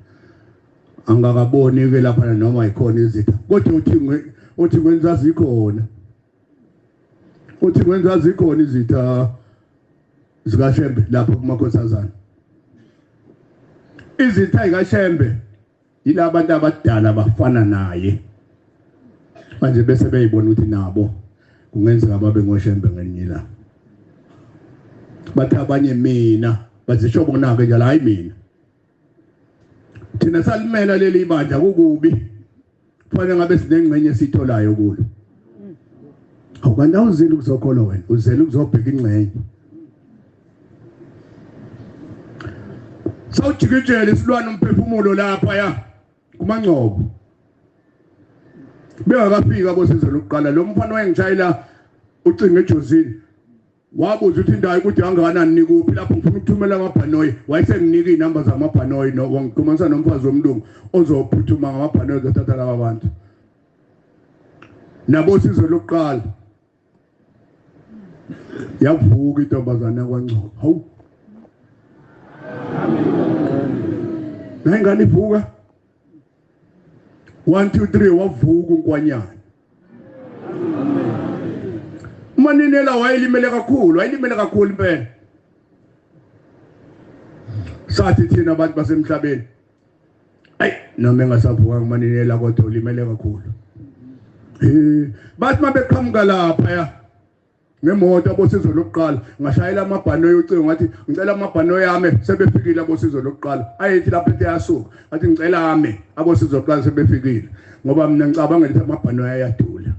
Angakaboni ke lapha noma ikhona izitha, kodwa uthi kwenza zikhona, uthi kwenza zikhona izitha zikaShembe lapha kumakhosazana. Izitha zikaShembe yilabantu abadala bafana naye manje, bese beyibona ukuthi nabo kungenzeka babe ngoShembe ngelinye ilanga. Bathi abanye mina bazisho bona ke njalo, hayi mina. Thina salimela leli ibandla kukubi, kufanele ngabe sinengxenye esitholayo kulo. Awukanti awuzile ukuzokholwa wena, uzele ukuzobheka ingxenye. Sawujikijela isilwane umphefumulo lapha ya kuMangcobo. Bengakafika abosizo lokuqala, lo mfana wayengishayela ucingo eJozini wabuza ukuthi indawo ukuthi kangakanani nikuphi lapho, ngifuna ukuthumela amabhanoyi. Wayesenginika iy'namba zamabhanoyi, wangixhumanisa nomfazi womlungu ozophuthuma ngamabhanoyi ozothatha laba bantu. Nabosizo lokuqala yavuka intombazane yakwaNgcobo. Hawu, nayi ingane ivuka. 1 2 3 wavuka unkwanyana. Maninela wayelimele kakhulu, wayelimele kakhulu impela. Sathi thina abantu basemhlabeni, ayi noma engasavuka nguManinela kodwa ulimele kakhulu. Bathi mabeqhamuka lapha ya ngemoto abosizo lokuqala, ngashayela amabhanoyi ucingo ngathi ngicela amabhanoyi ame, sebefikile abosizo lokuqala. Ayethi lapha ethi yasuka, ngathi ngicela ame, abosizo lokuqala sebefikile, ngoba mina ngicabanga ukuthi amabhanoyi ayadula,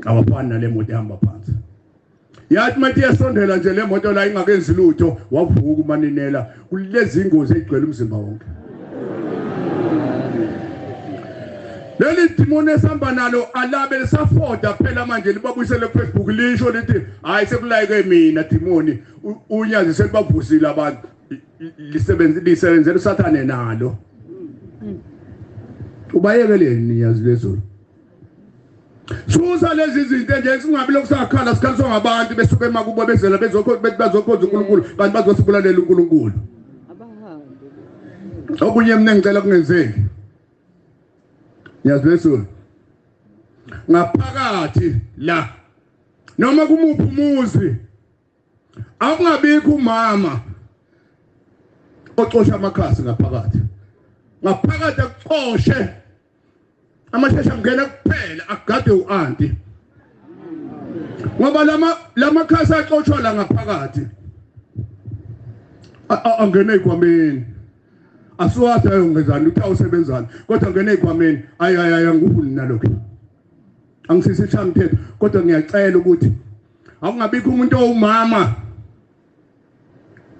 awafani nale moto ehamba phansi. Yathi mathi iyasondela nje le moto la ingakenzi lutho, wavuka uManinela kulezi ingozi egcwele umzimba wonke. Leli dimoni esihamba nalo alabe lisafoda phela manje, libabuyisele ku Facebook lisho lithi hayi sekulayike mina dimoni, unyazi selibavusile abantu, lisebenzela uSathane nalo. Ubayekeleni nyazi lezulu. Susa lezi zinto nje singabi lokusakhala, sikhaliswa ngabantu besuke emakubo bezela bezokhonza uNkulunkulu, kanti bazosibulalela uNkulunkulu. Okunye mina ngicela kungenzeki. Nyazi lezulu. Ngaphakathi la noma kumuphi umuzi akungabikho umama ocosha amakhasi ngaphakathi. Ngaphakathi akucoshe amashesha ngena kuphela, agade uanti, ngoba lamakhasi axoshwa la ngaphakathi angena ezikhwameni. Asiwazi ayongezani ukuthi awusebenzani, kodwa angena ezikhwameni. Ayi ayi ayi angikufuni nalokho, angisisi ishamthetho, kodwa ngiyacela ukuthi akungabikho umuntu owumama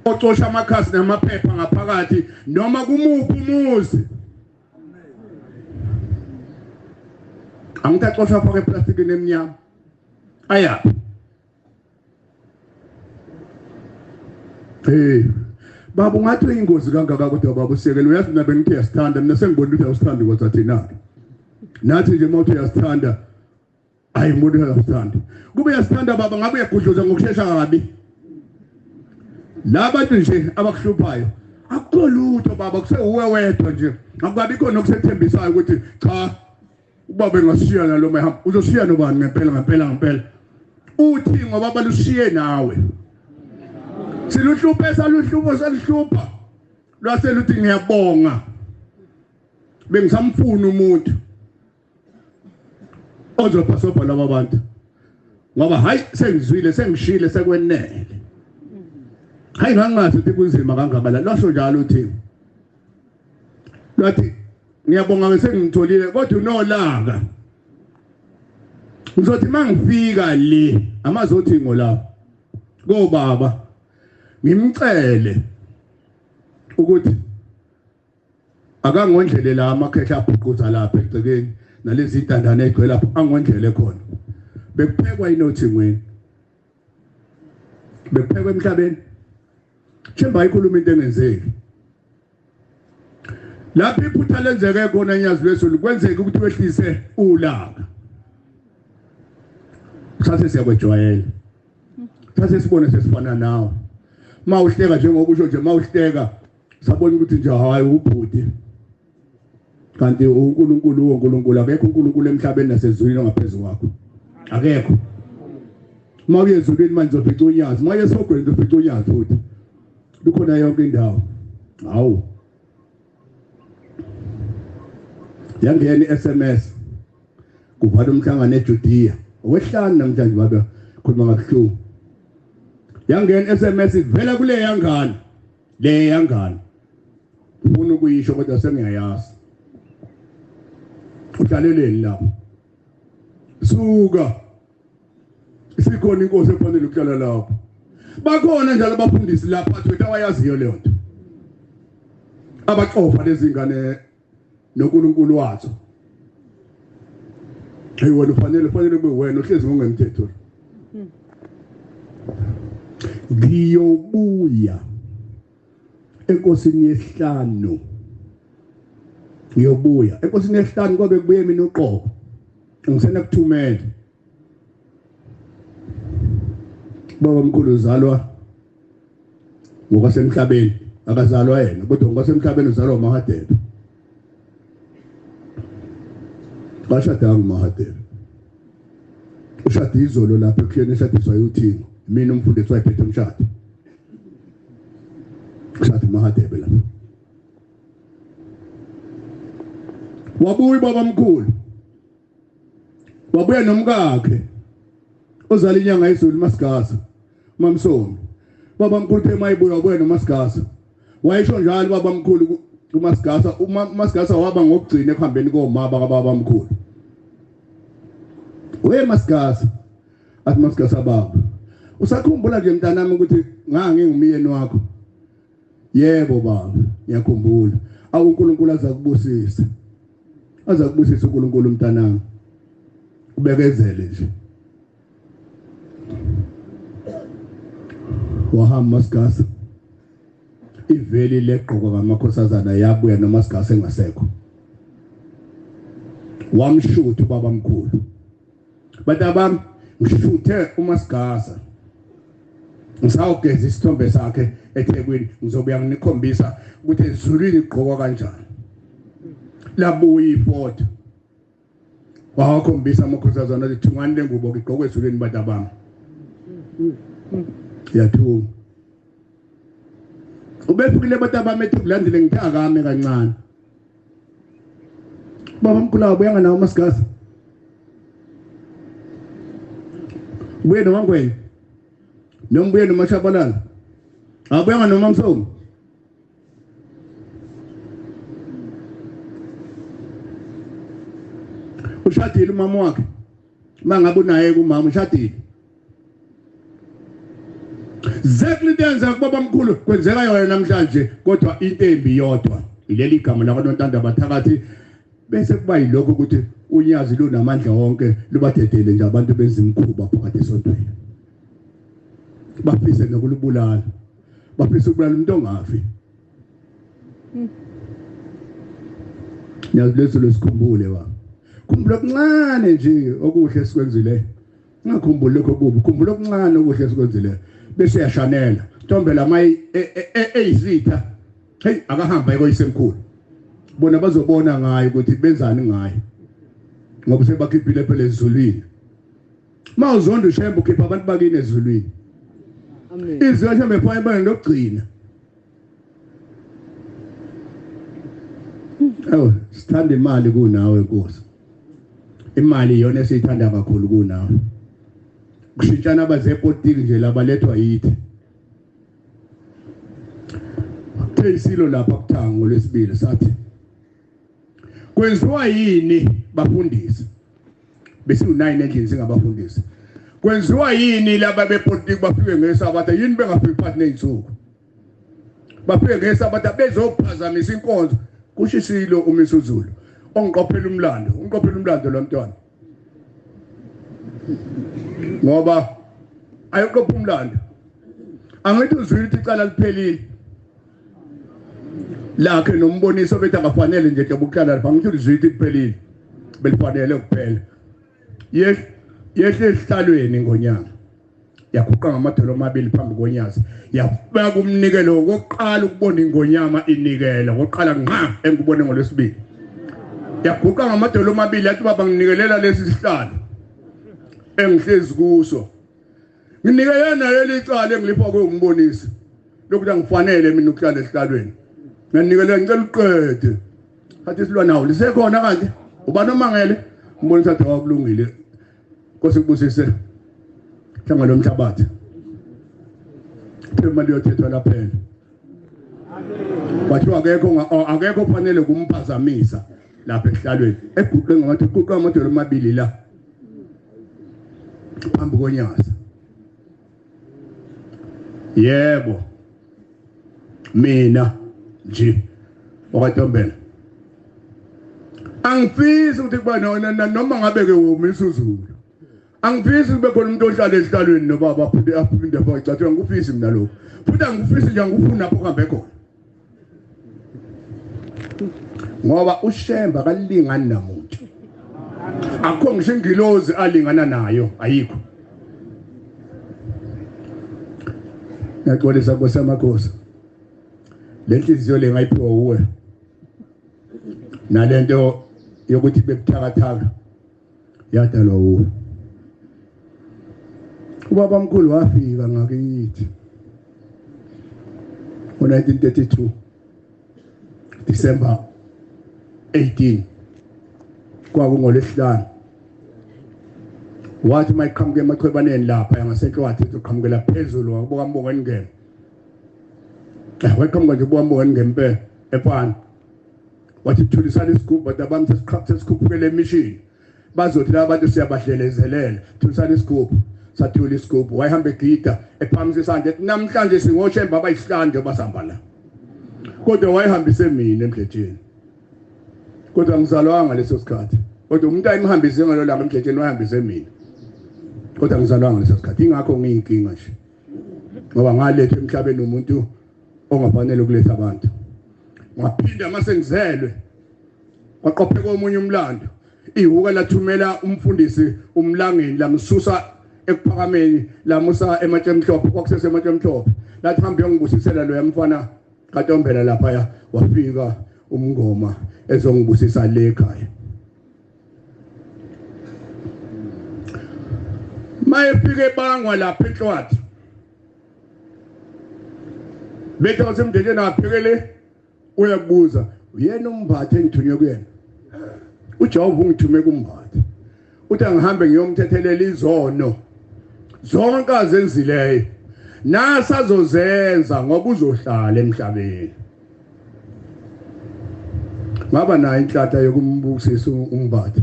ocosha amakhasi namaphepha ngaphakathi noma kumuphi umuzi. Angithi axoshwa afake eplastikini emnyama ayaphi? Hey baba, ungathi uyingozi kangaka kodwa baba usekele. Uyazi mina bengithi uyasithanda, mina sengibona ukuthi awusithandi, kodwa thina nathi nje mawuthi uyasithanda, hayi umuntu uyasithanda. Kube uyasithanda baba ngabe uyagudluza ngokushesha kabi. Labantu nje abakuhluphayo akukho lutho baba, kusewuwe wedwa nje, akukabikho nokusethembisayo ukuthi cha ubaba engashiya nalo mahamba, uzoshiya nobani ngempela ngempela ngempela. Uthi ngoba balushiye nawe, siluhluphe saluhlupha saluhlupha lwase luthi ngiyabonga, bengisamfuna umuntu ozophasobha laba bantu, ngoba hayi sengizwile sengishile sekwenele. Hayi ngangazi ukuthi kunzima kangaka la. Lwasho njalo uthi lwathi ngiyabonga sengitholile, kodwa unolaka. Ngizothi mangifika le amazothingo lapho kobaba ngimcele ukuthi akangondlele la amakhehla abhuquza lapha egcekeni nalezi intandane egcwele lapho, angondlele khona. Bekuphekwa inothingweni, bekuphekwa emhlabeni. Themba ikhuluma into engenzeki. Lapho iphutha lenzeke khona nyazi lwezulu, kwenzeka ukuthi wehlise ulaka. Sase siyakwejwayela, sase sibone sesifana nawe. Mawuhleka njengoba usho nje, mawuhleka sabona ukuthi nje hayi ubhuti, kanti uNkulunkulu uNkulunkulu, akekho uNkulunkulu emhlabeni nasezulwini ongaphezulu kwakho, akekho. Mawuye ezulwini manje uzofica unyazi, mawuye esogweni uzofica unyazi futhi, lukhona yonke indawo. Hawu, yangena i-SMS kuvala umhlangano eJudea okwesihlanu namhlanje, baba khuluma ngabuhlungu. Yangena i-SMS ivela kule yangane, le yangane ufuna ukuyisho kodwa sengiyayazi. Uhlaleleni lapho, suka, isikhona inkosi efanele ukuhlala lapho. Bakhona njalo abafundisi lapha athi awayaziyo leyo nto, abaxofa lezi ngane noNkulunkulu wazo. Hey wena ufanele kube wena uhlezi ngokungemthetho. Ngiyobuya enkosini yesihlanu, ngiyobuya enkosini yesihlanu, kwabe kubuye mina uqobo, ngisenakuthumela. Baba omkhulu uzalwa ngokwasemhlabeni, akazalwa yena, kodwa ngokwasemhlabeni uzalwa uMahadebe. Bashadanga uMahadebe. Ushade izolo lapha ekhiyeni eshadiswa uThingo. Mina umfundisi wayephethe umshado. Ushade uMahadebe lapha. Wabuya baba mkhulu. Wabuya nomkakhe. Ozala inyanga izulu Masigasa. Mamsomi. Baba mkhulu uthe mayibuya wabuya noMasigasa. Wayesho njalo baba mkhulu kuMasigasa, uMasigasa waba ngokugcina ekuhambeni komama kababa mkhulu. We Masigasa, athi Masigasa baba, usakhumbula nje mntanami ukuthi ngangingumyeni wakho? Yebo baba, ngiyakhumbula. Awu uNkulunkulu azakubusisa. Azakubusisa uNkulunkulu mntanami. Ubekezele nje. Wahamba Masigasa. Iveli legqoka kamakhosazana yabuya noMasigasa engasekho. Wamshutha ubaba mkhulu. Bantu bami, ngishuthe uMasigasa. Ngisawugeza isithombe sakhe eThekwini, ngizobuya nginikhombisa ukuthi ezulwini igqokwa kanjani. Labuya ifoto. Wawakhombisa amakhosazana athi thungani le ngubo igqokwe ezulwini bantu bami. Yathunga. Ubefikile abantu bami ethi kulandile ngithe akame kancane. Baba mkhulu abuya nawo uMasigasa. Ubuye noMangwenya. Noma ubuye noMashabalala. Abuya noma Msomi. Ushadile umama wakhe. Mangabe unaye kumama ushadile. Exactly into kubaba mkhulu kwenzeka yona namhlanje kodwa into embi yodwa ileli igama lakwaNontanda bathakathi bese kuba yilokho ukuthi unyazi lunamandla wonke lubadedele nje abantu benza imikhuba phakathi esontweni. Bafise nokulubulala. Bafise ukubulala umuntu ongafi. Nyazi leso lesikhumbule baba. Khumbula okuncane nje okuhle esikwenzile. Ungakhumbuli lokho kubi, khumbula okuncane okuhle esikwenzile. Bese yashanela. Ntombela mayi eyisitha. Hey akahamba ekoyisemkhulu. Bona bazobona ngaye ukuthi benzani ngaye. Ngoba sebakhiphile phela ezulwini. Mawuzonda uShembe ukhipha abantu bakini ezulwini. Amen. Izwi laShembe fanele bane lokugcina. Awu sithanda imali kunawe Nkosi. Imali iyona esiyithanda kakhulu kunawe. Kushintshana abazepolitiki nje labalethwa yithi. Kuthe isilo lapha kuthango lesibili sathi kwenziwa yini bafundisi? Besiwu9 endlini singabafundisi. Kwenziwa yini laba bepolitiki bafike ngesabatha yini bengafiki phakathi nezinsuku? Bafike ngesabatha bezophazamisa inkonzo. Kusho isilo uMisuzulu ongiqophela umlando, ungiqophela umlando lo mntwana. Ngoba ayoqopha umlando. Angithi uzwile ukuthi icala liphelile. Lakhe nomboniso bethi akafanele nje ukuhlala lapha angithi uzwile ukuthi kuphelile. Belifanele kuphela. Yehle esihlalweni ngonyaka. Yaguqa ngamadolo amabili phambi konyazi. Yabeka umnikelo wokuqala ukubona ingonyama inikela, wokuqala ngqa engikubone ngolwesibili. Yaguqa ngamadolo amabili yathi baba nginikelela lesi sihlalo engihlezi kuso. Nginikelela nayo licala engilipha kumbonisi. Lokuthi angifanele mina ukuhlala esihlalweni. Nginikelela ngicela uqede. Athi silwa nawo lisekhona kanti ubani omangele? Umbonisi athi akulungile. Nkosi kubusise. Hlanga lomhlabathi. Imali yothethwa laphela. Kwathiwa akekho ofanele kumphazamisa lapha esihlalweni. Eguqe ngathi uguqa amadolo amabili la. Phambi konyazi. Yebo. Mina nje okaNtombela. Angifisi ukuthi kuba noma ngabe ke uMisuzulu. Angifisi kube khona umuntu ohlala esihlalweni nobaba aphinde aphinde afake icathulo angikufisi mina lokho. Futhi angikufisi nje angikufuni lapho kuhambe khona. Ngoba uShembe akalingani namuntu. Akukho ngisho ingilozi alingana nayo ayikho. Ngiyaxolisa Nkosi yamakhosi. Le nhliziyo le ngayiphiwa uwe. Nalento yokuthi bekuthakathaka. Yadalwa uwe. Ubaba mkhulu wafika ngakithi ngo-1932 December 18, kwakungolwesihlanu. Wathi mayiqhamuke emachwebaneni lapha ngasenhlwathi, uqhamukela phezulu wakubuka Mbongeni ngene. Waqhamuka nje ubuka Mbongeni ngempela efana. Wathi thulisana isigubhu, bantu abami, sesikhuphukele emishini, bazothi laba bantu siyabahlelezelela, thulisana isigubhu. Sathula isigubhu. Wayehamba egida ephakamisa isandla ethi namhlanje singoshemba abayisihlanu njengoba sihamba la. Kodwa wayehambise mina emdletsheni, kodwa ngizalwanga leso sikhathi. Kodwa umuntu ayimhambise ngalo langa emdletsheni wayehambise mina, kodwa ngizalwanga leso sikhathi. Ingakho ngiyinkinga nje, ngoba ngaletha emhlabeni umuntu ongafanele ukuletha abantu. Ngaphinda mase ngizelwe kwaqopheka omunye umlando. Ihuka lathumela umfundisi uMlangeni, lamsusa ekuphakameni lamusa ematshe mhlophe. Kwakusese ematshe mhlophe. Lathi hambe yongibusisela lo yamfana kaTombela laphaya. Wafika umngoma ezongibusisa le ekhaya. Mayefika ebangwa lapha enhlwathi, bethi wasemndeni aphekele, uyakubuza uyena umbathe engithunywe kuyena. UJehova ungithume kumbathe, uthi angihambe ngiyomthethelela izono zonke azenzileyo nasazozenza, ngoba uzohlala emhlabeni. Ngaba nayo inhlanhla yokumbusisa umbathe,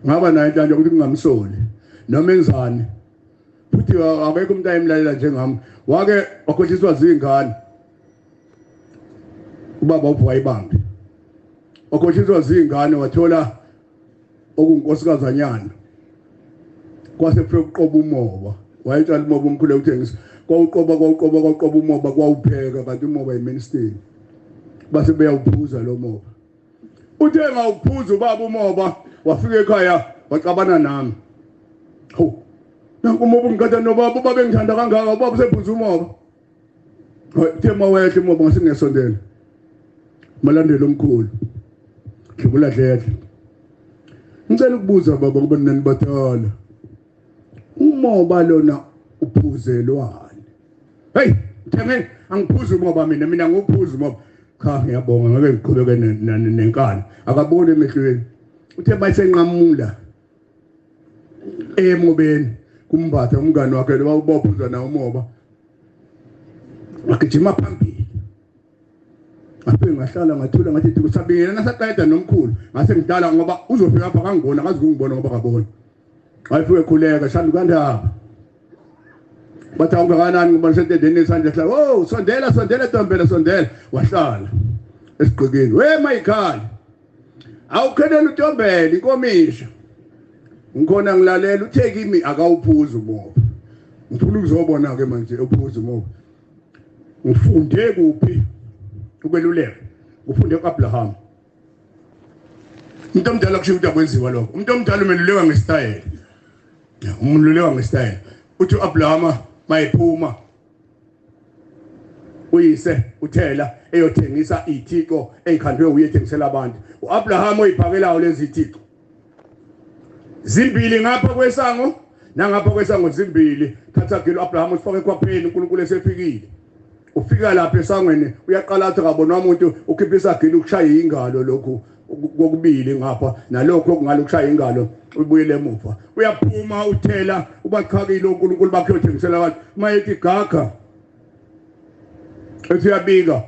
ngaba nayo inhlanhla yokuthi ngingamsoli noma enzani. Futhi akekho umuntu ayemlalela njengami. Wake wakhohliswa zingane ubaba uVuwayibambe, wakhohliswa zingane, wathola okunkosikazanyana. Kwase kufika uqoba umoba, wayetshala umoba umkhulu ekuthengisa. Kwawuqoba, kwawuqoba, kwawuqoba umoba, kwawupheka, kanti umoba yiministini. Base beyawuphuza lo moba. Uthe ngawuphuza ubaba umoba, wafika ekhaya waxabana nami. Hawu, nanku umoba ungikhatha nobaba, ubaba engithanda kangaka, ubaba usephuza umoba. Uthe mawehla umoba ngase ngiyasondela. Malandela omkhulu, hlubula dledle, ngicela ukubuza baba, kuba nani badala, umoba lona uphuzelwani? Hey, thenge angiphuzi umoba mina, mina nguphuza umoba. Cha, ngiyabonga, ngeke ngiqhubeke nenkani. Akaboni emehlweni. Uthe bayisenqamula emobeni kumbatha umngane wakhe lo bawuphuza nawo umoba, wagijima phambili. Ngafike ngahlala ngathula, ngathi kusabingela nasaqeda nomkhulu. Ngase ngidala ngoba uzofika apha kangibona, akazi kungibona ngoba kabona. Wayefike ekhuleka shanda kandaba, bathi awungakanani ngoba sentendeni isandla hlala. Oh, sondela, sondela Ntombela, sondela. Wahlala esigqikini. We mayikhali, awukhelela uNtombela inkomisha, ngikhona ngilalela. Uthe kimi akawuphuzi umoba. Ngifuna ukuzobona ke manje uphuza umoba. Ngifunde kuphi ukweluleka? Ufunde kuAbraham. Umuntu omdala kusho ukuthi akwenziwa lokho. Umuntu omdala umeluleka ngesitayela, umeluleka ngesitayela. Uthi uAbraham mayiphuma uyise uthela eyothengisa ithixo eyikhandwe uye ethengisela abantu, uAbraham oyiphakelayo lezi thixo zimbili ngapha kwesango nangapha kwesango zimbili. Thatha gilo Abraham usifake ekhwapheni. uNkulunkulu esefikile, ufika lapha esangweni, uyaqala athi akabonwa umuntu, ukhipha isagilo ukushaya ingalo, lokhu kokubili ngapha nalokho okungalo kushaya ingalo, ubuyele emuva. Uyaphuma uthela, ubachakile uNkulunkulu bakhe uyothengisela abantu. Mayethi gaga, ethi uyabika,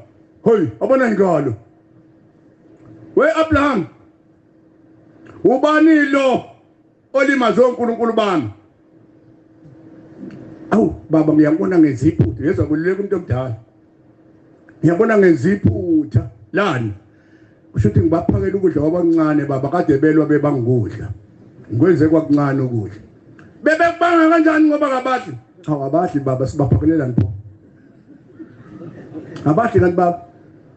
hey, abona ingalo. We Abraham, ubani lo olimaze onkulunkulu bami? Awu baba, ngiyabona ngenza iphutha. Yezwa kululeka umuntu omdala, ngiyabona ngenza iphutha lani. Kusho ukuthi ngibaphakela ukudla kwabancane baba, kade belwa bebangikudla, ngikwenze kwakuncane ukudla. Bebekubanga kanjani ngoba kabadli? Cha, abadli baba, sibaphakelelani pho? Abadli kanti baba?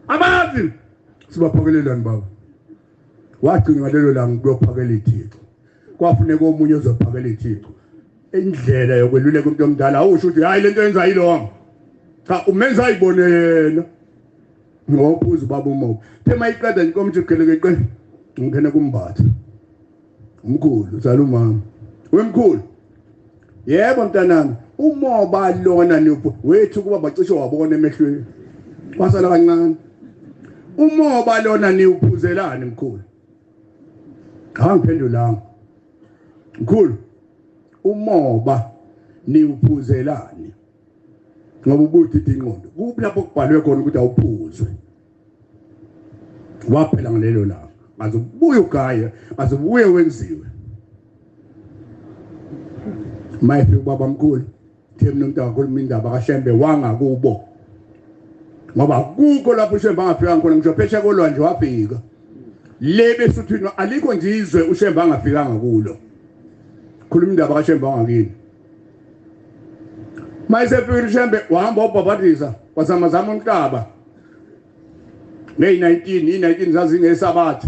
Abadli, sibaphakelelani baba? Wagcina ngalelo langa kuyophakela ithixo, kwafuneka omunye ozophakela ithixo. Indlela yokweluleka umuntu omdala, awusho ukuthi hayi, lento yenza yilongo. Cha, umenza ayibone yena ngophuza ubaba umoba. The mayiqeda inkomo ithi gelekeqe, ngingena kumbatha. Umkhulu uzala umama. Wemkhulu. Yebo mntanami, umoba lona wethu kuba bacishe wabona emehlweni. Kwasala kancane. Umoba lona niwuphuzelani mkhulu? Angiphendulanga. Mkhulu, umoba niwuphuzelani? Ngoba ubudida ingqondo. Kuphi lapho kubhalwe khona ukuthi awuphuzwe? Waphela ngalelo langa. Ngaze ubuye ugaye, ngaze ubuye wenziwe. Mayefika ubaba mkhulu, Thembi nomntaka khuluma indaba kaShembe wangakubo. Ngoba akukho lapho uShembe angafika khona, ngisho phesheya kolwandle wafika. Le besuthwini alikho nje izwe uShembe angafikanga kulo. Khuluma indaba kaShembe wangakini. Mayesefikile uShembe wahamba wabhabhadisa, wazamazama umhlaba. Ngeyi-19, i-19 zazingesabatha.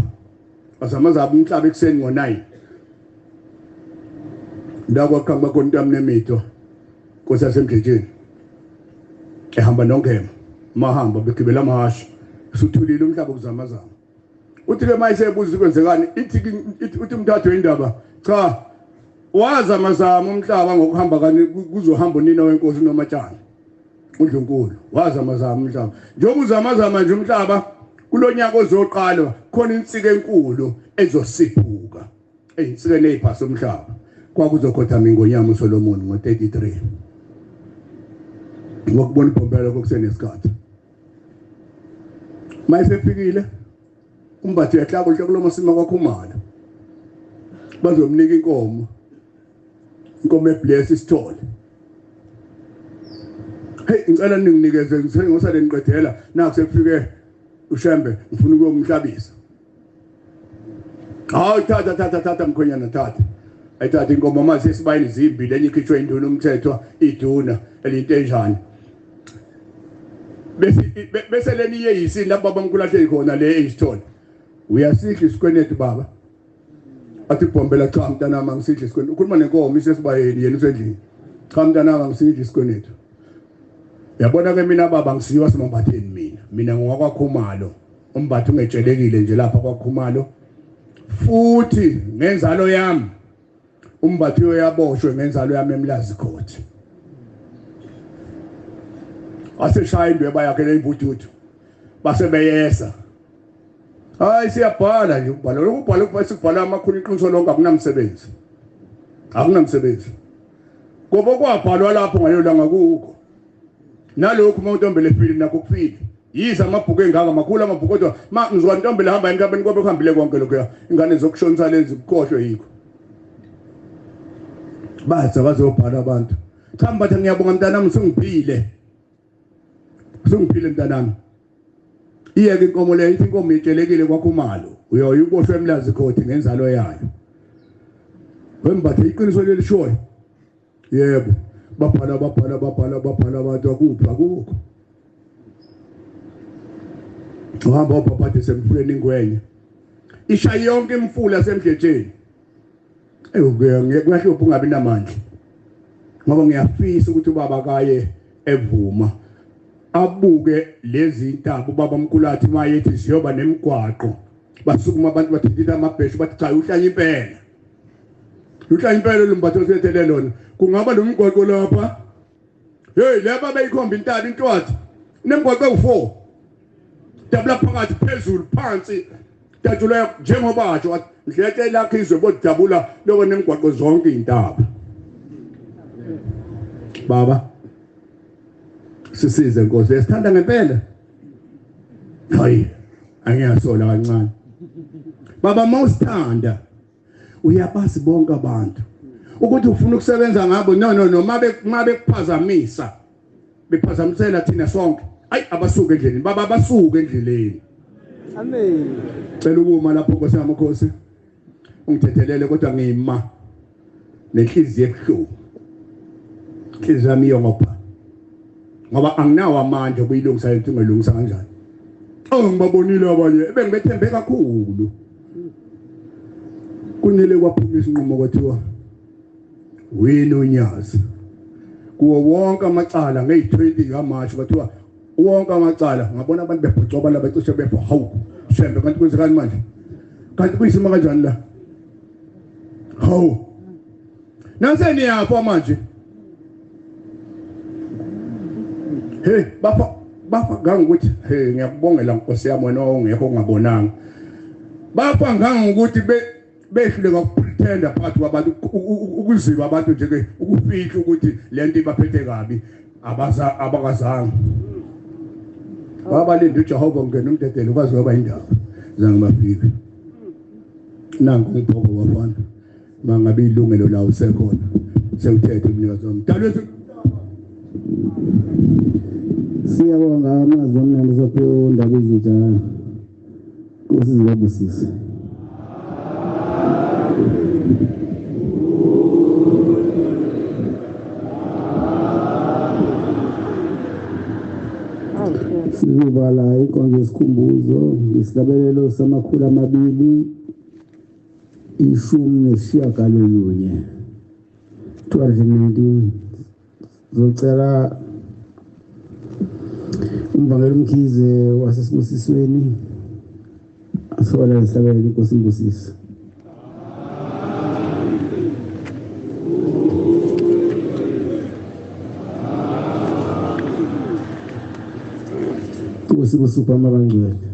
Wazamazama umhlaba ekuseni ngo-9. La kwaqhamuka khona uNtamnemitho, Nkosi yasemdletsheni. Ehamba noNgema, mahamba begibela amahhashi. Usuthulile umhlaba kuzamazama. Uthi ke mayesebuza kwenzekani, ithi uthi umthatho indaba, cha wazamazama umhlaba ngokuhamba kani kuzohamba unina wenkosi noMatshana. uNdlunkulu wazamazama umhlaba. Njengoba uzamazama nje umhlaba kulonyaka ozoqala khona insika enkulu ezosiphuka. Eyinsika neziphasa umhlaba. Kwakuzokhothama ingonyama uSolomon ngo-33. Ngokubona ibhombela kokusenesikhathi. Mayesefikile umbathu uyahlaba uhle kulomasima kwaKhumalo. Bazomnika inkomo. Inkomo ebless isithole. Hey ngicela ninginikeze ngosale niqedela naku sekufike uShembe ngifuna ukuyomhlabisa. Hayi thatha thatha thatha mkhwenyana thatha. Ayithatha inkomo mase esibayeni zimbili enye ikhishwe induna umthethwa iduna eliyintenjane. Bese bese leni yeyisini lapho baba mkhulu ahleli khona le eyisithole. Uyasidla isikwenetu baba. Athi bhombela cha mntanami angisidli isikwenetu. Ukhuluma nenkomo isesibayeni yena usendlini. Cha mntanami angisidli isikwenetu. Yabona ke mina baba ngisiwa simambatheni mina. Mina ngowakwaKhumalo. Umbatho ungetshelekile nje lapha kwaKhumalo. Futhi ngenzalo yami umbatho uyaboshwe ngenzalo yami eMlazi Court. Aseshaya indweba yakhe leyimvututhu. Base beyesa. Hayi siyabhala nje ukubhala. Lokhu ubhala ukubhala sikubhala amakhulu iqiniso lonke akunamsebenzi. Akunamsebenzi. Ngoba kwabhalwa lapho ngaleyo langa kukho. Nalokhu uma uNtombela efile nakho kufile. Yize amabhuku engaka makhulu amabhuku kodwa ma ngizwa Ntombela hamba entabeni kobe kuhambile konke lokho. Ingane zokushonisa lezi kukhohlwe yikho. Baza bazobhala abantu. Cha mbatha ngiyabonga mntanami usungiphile. Usungiphile mntanami. Iyeke inkomo leyo ithi inkomo itshelekile kwaKhumalo. Uyoya uboshwe eMlazi Court ngenzalo yayo. Wembathe iqiniso lelishoyo. Yebo, babhala babhala babhala babhala abantu akuphi akukho. Uhamba ubhabhadise emfuleni ingwenya. Ishaya yonke imfula yasemdletsheni. Kuyahlupha ungabi namandla. Ngoba ngiyafisa ukuthi ubaba kaye evuma. Abuke lezi ntaba ubaba mkhulu athi mayethi siyoba nemigwaqo. Basukuma abantu bathintitha amabheshu bathi cha uhlanya impela. Uhlanya impela lo mbatho osethele lona. Kungaba lo mgwaqo lapha. Hey laba beyikhomba intaba intwathi. Nemigwaqo ewu4. Dabula phakathi phezulu phansi. Dajula njengoba asho ndleke lakhe izwe bodabula lokho nemigwaqo zonke intaba. Baba sisize Nkosi, esithanda ngempela. Hayi angiyasola kancane. Baba mawusithanda uyabazi bonke abantu ukuthi ufuna ukusebenza ngabo. No no no, mabe mabekuphazamisa bephazamisela thina sonke. Ayi abasuke endleleni baba, abasuke endleleni. Amen. Cela ukuma lapho Nkosi yamakhosi, ungithethelele kodwa ngima nenhliziyo ebuhlungu. Inhliziyo yami iyopha ngoba anginawo amandla okuyilungisa into ungilungisa kanjani. Oh ngibabonile abanye ebengibethembe kakhulu. Kunele kwaphuma isinqumo kwathiwa wini uNyazi kuwo wonke amacala ngeyi-20 kaMashi kwathiwa wonke amacala. Ngabona abantu bebhocoba la becishe bepha hawu Shembe kanti kwenzekani manje? Kanti kuyisima kanjani la? Hawu, nase niyafa manje. Hey, bafa ngangokuthi hey, ngiyakubongela Nkosi yami wena ongekho ongabonanga. Bafa ngangokuthi behluleka ukupretenda phakathi kwabantu, ukuziba abantu nje ke, ukufihla ukuthi lento ibaphethe kabi. Abakazange babalinde uJehova ngena umdedelo kwazi kwaba indaba zange bafike. Nanku umbhoko wafana mangabe ilungelo lawo sekhona sewuthethe umnikazi wami. Dadewethu, siyabonga amazwi amnandi sophiwe Ndabezitha. Nkosi zibabusise. Sizovala inkonzo yesikhumbuzo ngesihlabelelo sama-219 219. Zocela umvangeli Mkhize waseSibusisweni asola isihlabelelo. Inkosi imbusise. Inkosi ibusise abangcwele.